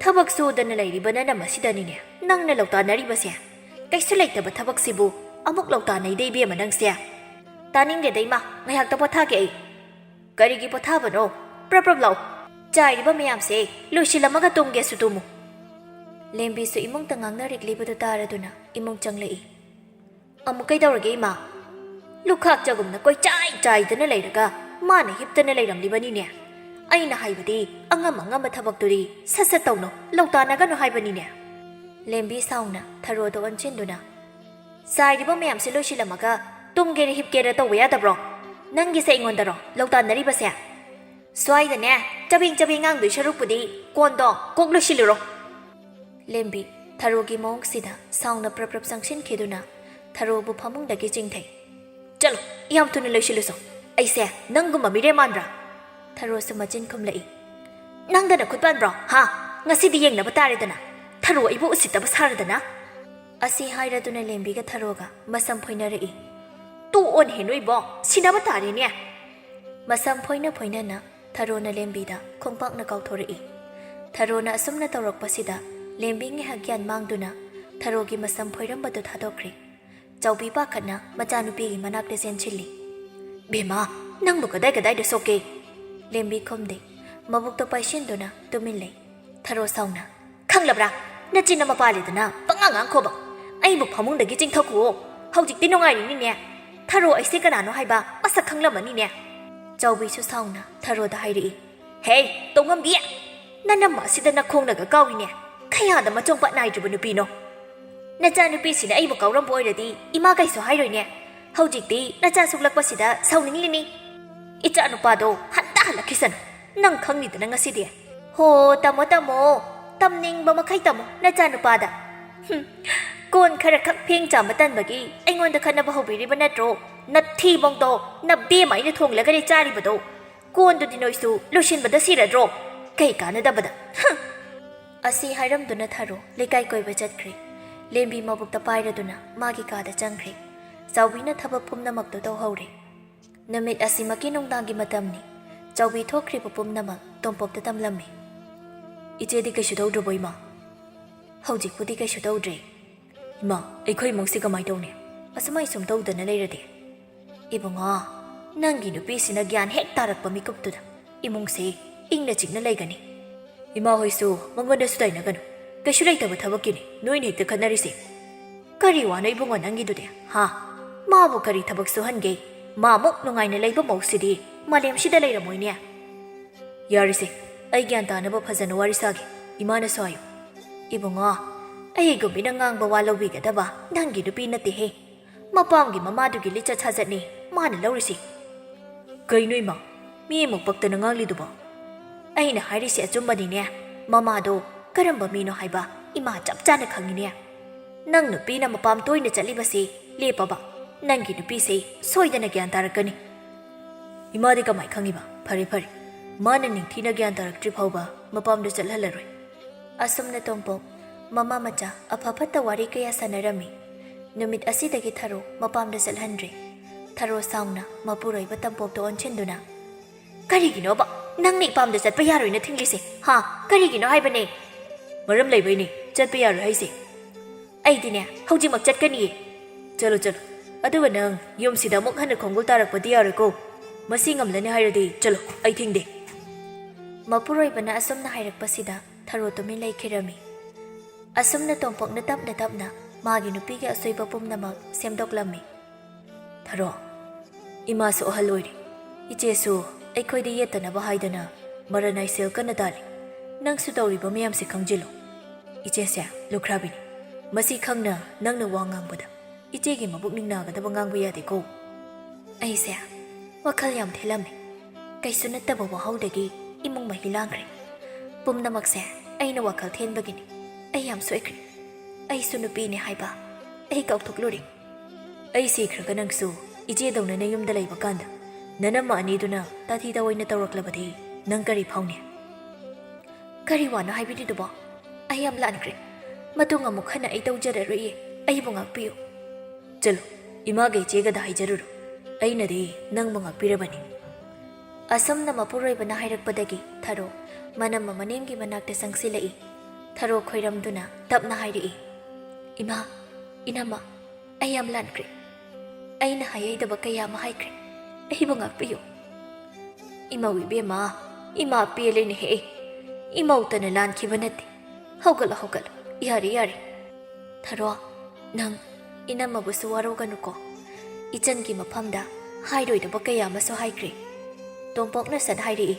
ꯊꯕꯛ ꯁꯨꯗꯅ ꯂꯩꯔꯤꯕ ꯅꯅꯝ ꯑꯁꯤꯗꯅꯤꯅꯦ ꯅꯪꯅ ꯂꯧꯇꯥꯟꯅꯔꯤꯕꯁꯦ꯫ ꯀꯩꯁꯨ ꯂꯩꯇꯕ ꯊꯕꯛꯁꯤꯕꯨ ꯑꯃꯨꯛ ꯂꯧꯇꯥꯟꯅꯩꯗ, ꯏꯕꯦꯝꯃ, ꯅꯪꯁꯦ꯫ ꯇꯥꯅꯤꯡꯗꯦꯗ, ꯏꯃꯥ, ꯉꯥꯏꯍꯥꯛꯇ ꯄꯣꯊꯥꯒꯦ ꯑꯩ꯫ "ꯀꯔꯤꯒꯤ ꯄꯣꯊꯥꯕꯅꯣ? ꯄ꯭ꯔꯞ ꯄ꯭ꯔꯞ ꯂꯥꯎ꯫ ꯆꯥꯏꯔꯤꯕ ꯃꯌꯥꯝꯁꯦ ꯂꯣꯏꯁꯤꯜꯂꯝꯃꯒ ꯇꯨꯝꯒꯦꯁꯨ ꯇꯨꯝꯃꯨ꯫" ꯂꯦꯝꯕꯤꯁꯨ ꯏꯃꯨꯡꯗ ꯉꯥꯡꯅꯔꯤꯛꯂꯤꯕꯗꯨ ꯇꯥꯔꯗꯨꯅ ꯏꯃꯨꯡ ꯆꯪꯂꯛꯏ꯫ "ꯑꯃꯨꯛ ꯀꯩꯗꯧꯔꯒꯦ, ꯏꯃꯥ?" "ꯂꯨꯈꯥꯛ ꯆꯒꯨꯝꯅ ꯀꯣꯏꯆꯥꯏ ꯆꯥꯏꯗꯅ ꯂꯩꯔꯒ ꯃꯥꯅ ꯍꯤꯞꯇꯅ ꯂꯩꯔꯝꯂꯤꯕꯅꯤꯅꯦ꯫ ꯑꯩꯅ ꯍꯥꯏꯕꯗꯤ ꯑꯉꯝ ꯑꯉꯝꯕ ꯊꯕꯛꯇꯨꯗꯤ ꯁꯠ ꯁꯠ ꯇꯧꯅꯣ, ꯂꯧꯇꯥꯟꯅꯒꯅꯨ ꯍꯥꯏꯕꯅꯤꯅꯦ꯫" ꯂꯦꯝꯕꯤ ꯁꯥꯎꯅ ꯊꯔꯣꯗ ꯑꯣꯟꯁꯤꯟꯗꯨꯅ, "ꯆꯥꯏꯔꯤꯕ ꯃꯌꯥꯝꯁꯦ ꯂꯣꯏꯁꯤꯜꯂꯝꯃꯒ ꯇꯨꯝꯒꯦꯔ ꯍꯤꯞꯀꯦꯔ ꯇꯧꯕ ꯌꯥꯗꯕ꯭ꯔꯣ? ꯅꯪꯒꯤꯁꯦ ꯑꯩꯉꯣꯟꯗꯔꯣ ꯂꯧꯇꯥꯟꯅꯔꯤꯕꯁꯦ? ꯁ꯭ꯋꯥꯏꯗꯅꯦ ꯆꯕꯦꯡ ꯆꯕꯦꯡ ꯉꯥꯡꯗꯣꯏ ꯁꯔꯨꯛꯄꯨꯗꯤ ꯀꯣꯟꯗꯣ ꯀꯣꯛ ꯂꯣꯏꯁꯤꯜꯂꯨꯔꯣ꯫" ꯂꯦꯝꯕꯤ ꯊꯔꯣꯒꯤ ꯃꯑꯣꯡꯁꯤꯗ ꯁꯥꯎꯅ ꯄ꯭ꯔꯞ ꯄ꯭ꯔꯞ ꯆꯪꯁꯤꯟꯈꯤꯗꯨꯅ ꯊꯔꯣꯕꯨ ꯐꯃꯨꯡꯗꯒꯤ ꯆꯤꯡꯊꯩ꯫ "ꯆꯠꯂꯣ, ꯌꯥꯝ ꯊꯨꯅ ꯂꯣꯏꯁꯤꯜꯂꯨꯁꯣ꯫ ꯑꯩꯁꯦ ꯅꯪꯒꯨꯝꯕ ꯃꯤꯔꯦꯝ ꯃꯥꯟꯕ꯭ꯔꯥ?" ꯊꯔꯣꯁꯨ ꯃꯆꯤꯟ ꯈꯨꯝꯂꯛꯏ꯫ "ꯅꯪꯗ ꯅꯈꯨꯠ ꯄꯥꯟꯕ꯭ꯔꯣ? ꯍꯥ? ꯉꯁꯤꯗꯤ ꯌꯦꯡꯅꯕ ꯇꯥꯔꯦꯗꯅ꯫ ꯊꯔꯣ ꯑꯩꯕꯨ ꯎꯁꯤꯠꯇꯕ ꯁꯥꯔꯗꯅ꯫" ꯑꯁꯤ ꯍꯥꯏꯔꯗꯨꯅ ꯂꯦꯝꯕꯤꯒ ꯊꯔꯣꯒ ꯃꯁꯝ ꯐꯣꯏꯅꯔꯛꯏ꯫ "ꯇꯣꯛꯑꯣꯅꯦꯍꯦ ꯅꯣꯏꯕꯣ, ꯁꯤꯟꯅꯕ ꯇꯥꯔꯦꯅꯦ꯫" ꯃꯁꯝ ꯐꯣꯏꯅ ꯐꯣꯏꯅꯅ ꯊꯔꯣꯅ ꯂꯦꯝꯕꯤꯗ ꯈꯣꯡꯄꯥꯛꯅ ꯀꯥꯎꯊꯣꯔꯛꯏ꯫ ꯊꯔꯣꯅ ꯑꯁꯨꯝꯅ ꯇꯧꯔꯛꯄꯁꯤꯗ ꯂꯦꯝꯕꯤ ꯉꯥꯏꯍꯥꯛ ꯒ꯭ꯌꯥꯟ ꯃꯥꯡꯗꯨꯅ ꯊꯔꯣꯒꯤ ꯃꯁꯝ ꯐꯣꯏꯔꯝꯕꯗꯨ ꯊꯥꯗꯣꯛꯈ꯭ꯔꯦ꯫ ꯆꯥꯎꯕꯤ ꯄꯥꯈꯠꯅ ꯃꯆꯥꯅꯨꯄꯤꯒꯤ ꯃꯅꯥꯛꯇ ꯆꯦꯟꯁꯤꯜꯂꯤ꯫ "ꯕꯦꯝꯃ, ꯅꯪꯕꯨ ꯀꯗꯥꯏ ꯀꯗꯥꯏꯗ ꯁꯣꯛꯀꯦ?" ꯂꯦꯝꯕꯤ ꯈꯨꯝꯗꯦ꯫ ꯃꯕꯨꯛꯇꯣ ꯄꯥꯏꯁꯤꯟꯗꯨꯅ ꯇꯨꯃꯤꯟ ꯂꯩ꯫ ꯊꯔꯣ ꯁꯥꯎꯅ, "ꯈꯪꯂꯕ꯭ꯔꯥ? ꯅꯆꯤꯟ ꯑꯃ ꯄꯥꯜꯂꯦꯗꯅ ꯄꯉꯥꯡ ꯉꯥꯡꯈꯣꯕ꯫ ꯑꯩꯕꯨ ꯐꯃꯨꯡꯗꯒꯤ ꯆꯤꯡꯊꯧꯀꯣꯛꯑꯣ꯫ ꯍꯧꯖꯤꯛꯇꯤ ꯅꯨꯡꯉꯥꯏꯔꯤꯅꯤꯅꯦ꯫ ꯊꯔꯣ ꯑꯩꯁꯦ ꯀꯅꯥꯅꯣ ꯍꯥꯏꯕ ꯃꯁꯛ ꯈꯪꯂꯝꯃꯅꯤꯅꯦ꯫" ꯆꯥꯎꯕꯤꯁꯨ ꯁꯥꯎꯅ ꯊꯔꯣꯗ ꯍꯥꯏꯔꯛꯏ꯫ "ꯍꯦ, ꯇꯧꯉꯝꯕꯤ! ꯅꯅꯝꯃ ꯑꯁꯤꯗ ꯅꯈꯣꯡꯅꯒ ꯀꯥꯎꯏꯅꯦ꯫ ꯀꯌꯥꯗ ꯃꯆꯣꯡꯄꯥꯠ ꯅꯥꯏꯗ꯭ꯔꯤꯕ ꯅꯨꯄꯤꯅꯣ꯫ ꯅꯆꯥꯅꯨꯄꯤꯁꯤꯅ ꯑꯩꯕꯨ ꯀꯥꯎꯔꯝꯕ ꯑꯣꯏꯔꯗꯤ ꯏꯃꯥ ꯀꯩꯁꯨ ꯍꯥꯏꯔꯣꯏꯅꯦ꯫ ꯍꯧꯖꯤꯛꯇꯤ ꯅꯆꯥ ꯁꯣꯛꯂꯛꯄꯁꯤꯗ ꯁꯥꯎꯅꯤꯡꯂꯤꯅꯤ꯫ ꯏꯆꯥ ꯅꯨꯄꯥꯗꯣ ꯍꯟꯇ ꯍꯜꯂꯛꯈꯤꯁꯅꯨ꯫ ꯅꯪ ꯈꯪꯅꯤꯗꯅ ꯉꯁꯤꯗꯤ꯫" "ꯍꯣ, ꯇꯝꯃꯣ, ꯇꯝꯃꯣ꯫ ꯇꯝꯅꯤꯡꯕ ꯃꯈꯩ ꯇꯝꯃꯣ ꯅꯆꯥ ꯅꯨꯄꯥꯗ꯫ ꯍꯨꯝ, ꯀꯣꯟ ꯈꯔ ꯈꯛ ꯐꯦꯡ ꯆꯥꯝꯕ ꯇꯟꯕꯒꯤ ꯑꯩꯉꯣꯟꯗ ꯈꯠꯅꯕ ꯍꯧꯕꯤꯔꯤꯕ ꯅꯠꯇ꯭ꯔꯣ? ꯅꯊꯤꯕꯣꯡꯗꯣ ꯅꯕꯦꯝꯃ ꯑꯩꯅ ꯊꯣꯡꯂꯒꯅꯦ ꯆꯥꯔꯤꯕꯗꯣ꯫ ꯀꯣꯟꯗꯨꯗꯤ ꯅꯣꯏꯁꯨ ꯂꯣꯏꯁꯤꯟꯕꯗ ꯁꯤꯔꯗ꯭ꯔꯣ? ꯀꯩ ꯀꯥꯟꯅꯗꯕꯗ꯫ ꯍꯨꯝ!" ꯑꯁꯤ ꯍꯥꯏꯔꯝꯗꯨꯅ ꯊꯔꯣ ꯂꯩꯀꯥꯏ ꯀꯣꯏꯕ ꯆꯠꯈ꯭ꯔꯦ꯫ ꯂꯦꯝꯕꯤ ꯃꯕꯨꯛꯇ ꯄꯥꯏꯔꯗꯨꯅ ꯃꯥꯒꯤ ꯀꯥꯗ ꯆꯪꯈ꯭ꯔꯦ꯫ ꯆꯥꯎꯕꯤꯅ ꯊꯕꯛ ꯄꯨꯝꯅꯃꯛꯇꯨ ꯇꯧꯍꯧꯔꯦ꯫ ꯅꯨꯃꯤꯠ ꯑꯁꯤꯃꯛꯀꯤ ꯅꯨꯡꯗꯥꯡꯒꯤ ꯃꯇꯝꯅꯤ꯫ ꯆꯥꯎꯕꯤ ꯊꯣꯛꯈ꯭ꯔꯤꯕ ꯄꯨꯝꯅꯃꯛ ꯇꯣꯝꯄꯣꯛꯇ ꯇꯝꯂꯝꯃꯤ꯫ "ꯏꯆꯦꯗꯤ ꯀꯩꯁꯨ ꯇꯧꯗ꯭ꯔꯕꯣ, ꯏꯃꯥ?" "ꯍꯧꯖꯤꯛꯄꯨꯗꯤ ꯀꯩꯁꯨ ꯇꯧꯗ꯭ꯔꯦ꯫" "ꯏꯃꯥ, ꯑꯩꯈꯣꯏ ꯏꯃꯨꯡꯁꯤ ꯀꯃꯥꯏ ꯇꯧꯅꯤ? ꯑꯁꯨꯃꯥꯏ ꯁꯨꯝ ꯇꯧꯗꯅ ꯂꯩꯔꯗꯤ?" "ꯏꯕꯨꯡꯉꯣ, ꯅꯪꯒꯤ ꯅꯨꯄꯤꯁꯤꯅ ꯒ꯭ꯌꯥꯟ ꯍꯦꯛ ꯇꯥꯔꯛꯄ ꯃꯤꯀꯨꯞꯇꯨꯗ ꯏꯃꯨꯡꯁꯦ ꯏꯪꯅ ꯆꯤꯛꯅ ꯂꯩꯒꯅꯤ꯫ ꯏꯃꯥ ꯍꯣꯏꯁꯨ ꯃꯉꯣꯟꯗꯁꯨ ꯇꯥꯏꯅꯒꯅꯨ꯫ ꯀꯩꯁꯨ ꯂꯩꯇꯕ ꯊꯕꯛꯀꯤꯅꯤ ꯅꯣꯏꯅ ꯍꯦꯛꯇ ꯈꯠꯅꯔꯤꯁꯦ꯫ ꯀꯔꯤ ꯋꯥꯅꯣ ꯏꯕꯨꯡꯉꯣ ꯅꯪꯒꯤꯗꯨꯗꯤ, ꯍꯥ? ꯃꯥꯕꯨ ꯀꯔꯤ ꯊꯕꯛ ꯁꯨꯍꯟꯒꯦ? ꯃꯥꯃꯨꯛ ꯅꯨꯡꯉꯥꯏꯅ ꯂꯩꯕ ꯃꯧꯁꯤꯗꯤ ꯃꯥꯂꯦꯝꯁꯤꯗ ꯂꯩꯔꯝꯃꯣꯏꯅꯦ꯫ ꯌꯥꯔꯤꯁꯦ, ꯑꯩ ꯒ꯭ꯌꯥꯟ ꯇꯥꯅꯕ ꯐꯖꯅ ꯋꯥꯔꯤ ꯁꯥꯒꯦ꯫ ꯏꯃꯥꯅꯁꯨ ꯍꯥꯏꯌꯨ꯫ ꯏꯕꯨꯡꯉꯣ, ꯑꯩꯒꯨꯝꯕꯤꯅ ꯉꯥꯡꯕ ꯋꯥ ꯂꯧꯕꯤꯒꯗꯕ ꯅꯪꯒꯤ ꯅꯨꯄꯤ ꯅꯠꯇꯦꯍꯦ꯫ ꯃꯄꯥꯝꯒꯤ ꯃꯃꯥꯗꯨꯒꯤ ꯂꯤꯆꯠ ꯁꯥꯖꯠꯅꯤ ꯃꯥꯅ ꯂꯧꯔꯤꯁꯤ꯫ ꯀꯩꯅꯣ ꯏꯃꯥ, ꯃꯤ ꯑꯃꯨꯛ ꯄꯛꯇꯅ ꯉꯥꯡꯂꯤꯗꯨꯕꯣ? ꯑꯩꯅ ꯍꯥꯏꯔꯤꯁꯤ ꯑꯆꯨꯝꯕꯅꯤꯅꯦ꯫ ꯃꯃꯥꯗꯣ ꯀꯔꯝꯕ ꯃꯤꯅꯣ ꯍꯥꯏꯕ ꯏꯃꯥ ꯆꯞ ꯆꯥꯅ ꯈꯪꯉꯤꯅꯦ꯫ ꯅꯪ ꯅꯨꯄꯤꯅ ꯃꯄꯥꯝ ꯇꯣꯏꯅ ꯆꯠꯂꯤꯕꯁꯤ ꯂꯦꯞꯄꯕ, ꯅꯪꯒꯤ ꯅꯨꯄꯤꯁꯤ ꯁꯣꯏꯗꯅ ꯒ꯭ꯌꯥꯟ ꯇꯥꯔꯛꯀꯅꯤ꯫ ꯏꯃꯥꯗꯤ ꯀꯃꯥꯏ ꯈꯪꯉꯤꯕ? ꯐꯔꯦ ꯐꯔꯦ, ꯃꯥꯅ ꯅꯤꯡꯊꯤꯅ ꯒ꯭ꯌꯥꯟ ꯇꯥꯔꯛꯇ꯭ꯔꯤ ꯐꯥꯎꯕ ꯃꯄꯥꯝꯗ ꯆꯠꯍꯜꯂꯔꯣꯏ꯫ ꯑꯁꯨꯝꯅ ꯇꯣꯝꯄꯣꯛ ꯃꯃꯥ ꯃꯆꯥ ꯑꯐ ꯐꯠꯇ ꯋꯥꯔꯤ ꯀꯌꯥ ꯁꯥꯟꯅꯔꯝꯃꯤ꯫ ꯅꯨꯃꯤꯠ ꯑꯁꯤꯗꯒꯤ ꯊꯔꯣ ꯃꯄꯥꯝꯗ ꯆꯠꯍꯟꯗ꯭ꯔꯦ꯫ ꯊꯔꯣ ꯁꯥꯎꯅ ꯃꯄꯨꯔꯣꯏꯕ ꯇꯣꯝꯄꯣꯛꯇ ꯑꯣꯟꯁꯤꯟꯗꯨꯅ, "ꯀꯔꯤꯒꯤꯅꯣꯕ ꯅꯪꯅ ꯏꯄꯥꯝꯗ ꯆꯠꯄ ꯌꯥꯔꯣꯏꯅ ꯊꯤꯡꯂꯤꯁꯦ? ꯍꯥ? ꯀꯔꯤꯒꯤꯅꯣ ꯍꯥꯏꯕꯅꯦ?" "ꯃꯔꯝ ꯂꯩꯕꯩꯅꯦ ꯆꯠꯄ ꯌꯥꯔꯣꯏ ꯍꯥꯏꯁꯦ꯫ ꯑꯩꯗꯤꯅꯦ ꯍꯧꯖꯤꯛꯃꯛ ꯆꯠꯀꯅꯤꯌꯦ꯫" "ꯆꯠꯂꯣ, ꯆꯠꯂꯣ꯫ ꯑꯗꯨꯒ ꯅꯪ ꯌꯨꯝꯁꯤꯗ ꯑꯃꯨꯛ ꯍꯟꯅ ꯈꯣꯡꯒꯨꯜ ꯇꯥꯔꯛꯄꯗꯤ ꯌꯥꯔꯣꯏꯀꯣ꯫ ꯃꯁꯤ ꯉꯝꯂꯅꯤ ꯍꯥꯏꯔꯗꯤ ꯆꯠꯂꯣ, ꯑꯩ ꯊꯤꯡꯗꯦ꯫" ꯃꯄꯨꯔꯣꯏꯕꯅ ꯑꯁꯨꯝꯅ ꯍꯥꯏꯔꯛꯄꯁꯤꯗ ꯊꯔꯣ ꯇꯨꯃꯤꯟ ꯂꯩꯈꯤꯔꯝꯃꯤ꯫ ꯑꯁꯨꯝꯅ ꯇꯣꯝꯄꯣꯛꯅ ꯇꯞꯅ ꯇꯞꯅ ꯃꯥꯒꯤ ꯅꯨꯄꯤꯒꯤ ꯑꯁꯣꯏꯕ ꯄꯨꯝꯅꯃꯛ ꯁꯦꯝꯗꯣꯛꯂꯝꯃꯤ꯫ "ꯊꯔꯣ, ꯏꯃꯥꯁꯨ ꯑꯍꯜ ꯑꯣꯏꯔꯦ꯫ ꯏꯆꯦꯁꯨ ꯑꯩꯈꯣꯏꯗ ꯌꯦꯠꯇꯅꯕ ꯍꯥꯏꯗꯅ ꯃꯔꯟ ꯑꯥꯏꯁꯦꯜ ꯀꯟꯅ ꯇꯥꯜꯂꯤ꯫ ꯅꯪꯁꯨ ꯇꯧꯔꯤꯕ ꯃꯌꯥꯝꯁꯦ ꯈꯪꯖꯤꯜꯂꯨ꯫ ꯏꯆꯦꯁꯦ ꯂꯨꯈ꯭ꯔꯥꯕꯤꯅꯤ꯫ ꯃꯁꯤ ꯈꯪꯅ ꯅꯪꯅ ꯋꯥ ꯉꯥꯡꯕꯗ ꯏꯆꯦꯒꯤ ꯃꯕꯨꯛꯅꯤꯡ ꯅꯥꯒꯗꯕ ꯉꯥꯡꯕ ꯌꯥꯗꯦꯀꯣ꯫" ꯑꯩꯁꯦ ꯋꯥꯈꯜ ꯌꯥꯝ ꯊꯤꯜꯂꯝꯃꯦ꯫ ꯀꯩꯁꯨ ꯅꯠꯇꯕ ꯋꯥꯍꯧꯗꯒꯤ ꯏꯃꯨꯡ ꯃꯍꯤ ꯂꯥꯡꯈ꯭ꯔꯦ꯫ ꯄꯨꯝꯅꯃꯛꯁꯦ ꯑꯩꯅ ꯋꯥꯈꯜ ꯊꯦꯟꯕꯒꯤꯅꯤ꯫ ꯑꯩ ꯌꯥꯝ ꯁꯣꯏꯈ꯭ꯔꯦ꯫ ꯑꯩꯁꯨ ꯅꯨꯄꯤꯅꯦ ꯍꯥꯏꯕ ꯑꯩ ꯀꯥꯎꯊꯣꯛꯂꯨꯔꯦ꯫ ꯑꯩ ꯁꯤꯈ꯭ꯔꯒ ꯅꯪꯁꯨ ꯏꯆꯦꯗꯧꯅ ꯅꯌꯨꯝꯗ ꯂꯩꯕ ꯀꯥꯟꯗ ꯅꯅꯝꯃ ꯑꯅꯤꯗꯨꯅ ꯇꯥꯊꯤ ꯇꯥꯑꯣꯏꯅ ꯇꯧꯔꯛꯂꯕꯗꯤ ꯅꯪ ꯀꯔꯤ ꯐꯥꯎꯅꯤ? ꯀꯔꯤ ꯋꯥꯅꯣ ꯍꯥꯏꯕꯤꯔꯤꯗꯨꯕꯣ? ꯑꯩ ꯌꯥꯝ ꯂꯥꯟꯈ꯭ꯔꯦ꯫ ꯃꯇꯨꯡ ꯑꯃꯨꯛ ꯍꯟꯅ ꯑꯩ ꯇꯧꯖꯔꯔꯣꯏꯌꯦ꯫ ꯑꯩꯕꯨ ꯉꯥꯛꯄꯤꯌꯨ꯫ ꯆꯠꯂꯨ, ꯏꯃꯥꯒ ꯏꯆꯦꯒꯗ ꯍꯥꯏꯖꯔꯨꯔꯣ꯫ ꯑꯩꯅꯗꯤ ꯅꯪꯕꯨ ꯉꯥꯛꯄꯤꯔꯕꯅꯤ꯫ ꯑꯁꯨꯝꯅ ꯃꯄꯨꯔꯣꯏꯕꯅ ꯍꯥꯏꯔꯛꯄꯗꯒꯤ ꯊꯔꯣ ꯃꯅꯝꯃ ꯃꯅꯦꯝꯒꯤ ꯃꯅꯥꯛꯇ ꯆꯪꯁꯤꯜꯂꯛꯏ꯫ ꯊꯔꯣ ꯈꯣꯏꯔꯝꯗꯨꯅ ꯇꯞꯅ ꯍꯥꯏꯔꯛꯏ, "ꯏꯃꯥ, ꯏꯅꯝꯃ, ꯑꯩ ꯌꯥꯝ ꯂꯥꯟꯈ꯭ꯔꯦ꯫ ꯑꯩꯅ ꯍꯥꯏꯍꯩꯗꯕ ꯀꯌꯥ ꯑꯃ ꯍꯥꯏꯈ꯭ꯔꯦ꯫ ꯑꯩꯕꯨ ꯉꯥꯛꯄꯤꯌꯨ꯫ ꯏꯃꯧ ꯏꯕꯦꯝꯃ, ꯏꯃꯥ ꯄꯦꯜꯂꯦꯅꯦꯍꯦ꯫ ꯏꯃꯧꯇꯅ ꯂꯥꯟꯈꯤꯕ ꯅꯠꯇꯦ꯫ ꯍꯧꯒꯠꯂꯣ, ꯍꯧꯒꯠꯂꯣ꯫ ꯌꯥꯔꯦ, ꯌꯥꯔꯦ꯫ ꯊꯔꯣ, ꯅꯪ ꯏꯅꯝꯃꯕꯨꯁꯨ ꯋꯥꯔꯧꯒꯅꯨꯀꯣ꯫ ꯏꯆꯟꯒꯤ ꯃꯐꯝꯗ ꯍꯥꯏꯔꯣꯏꯗꯕ ꯀꯌꯥ ꯑꯃꯁꯨ ꯍꯥꯏꯈ꯭ꯔꯦ꯫ ꯇꯣꯝꯄꯣꯛꯅ ꯁꯠ ꯍꯥꯏꯔꯛꯏ꯫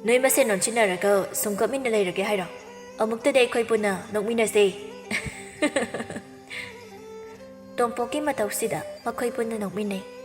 ꯅꯣꯏ ꯃꯁꯦꯟ ꯅꯣꯟꯁꯤꯟꯅꯔꯒ ꯁꯨꯝ ꯀꯞꯃꯤꯟꯅ ꯂꯩꯔꯒꯦ ꯍꯥꯏꯔꯣ? ꯑꯃꯨꯛꯇꯗꯤ ꯑꯩꯈꯣꯏ ꯄꯨꯟꯅ ꯅꯣꯛꯃꯤꯟꯅꯁꯦ꯫ ꯇꯣꯝꯄꯣꯛꯀꯤ ꯃꯇꯧꯁꯤꯗ ꯃꯈꯣꯏ ꯄꯨꯟꯅ ꯅꯣꯛꯃꯤꯟꯅꯩ꯫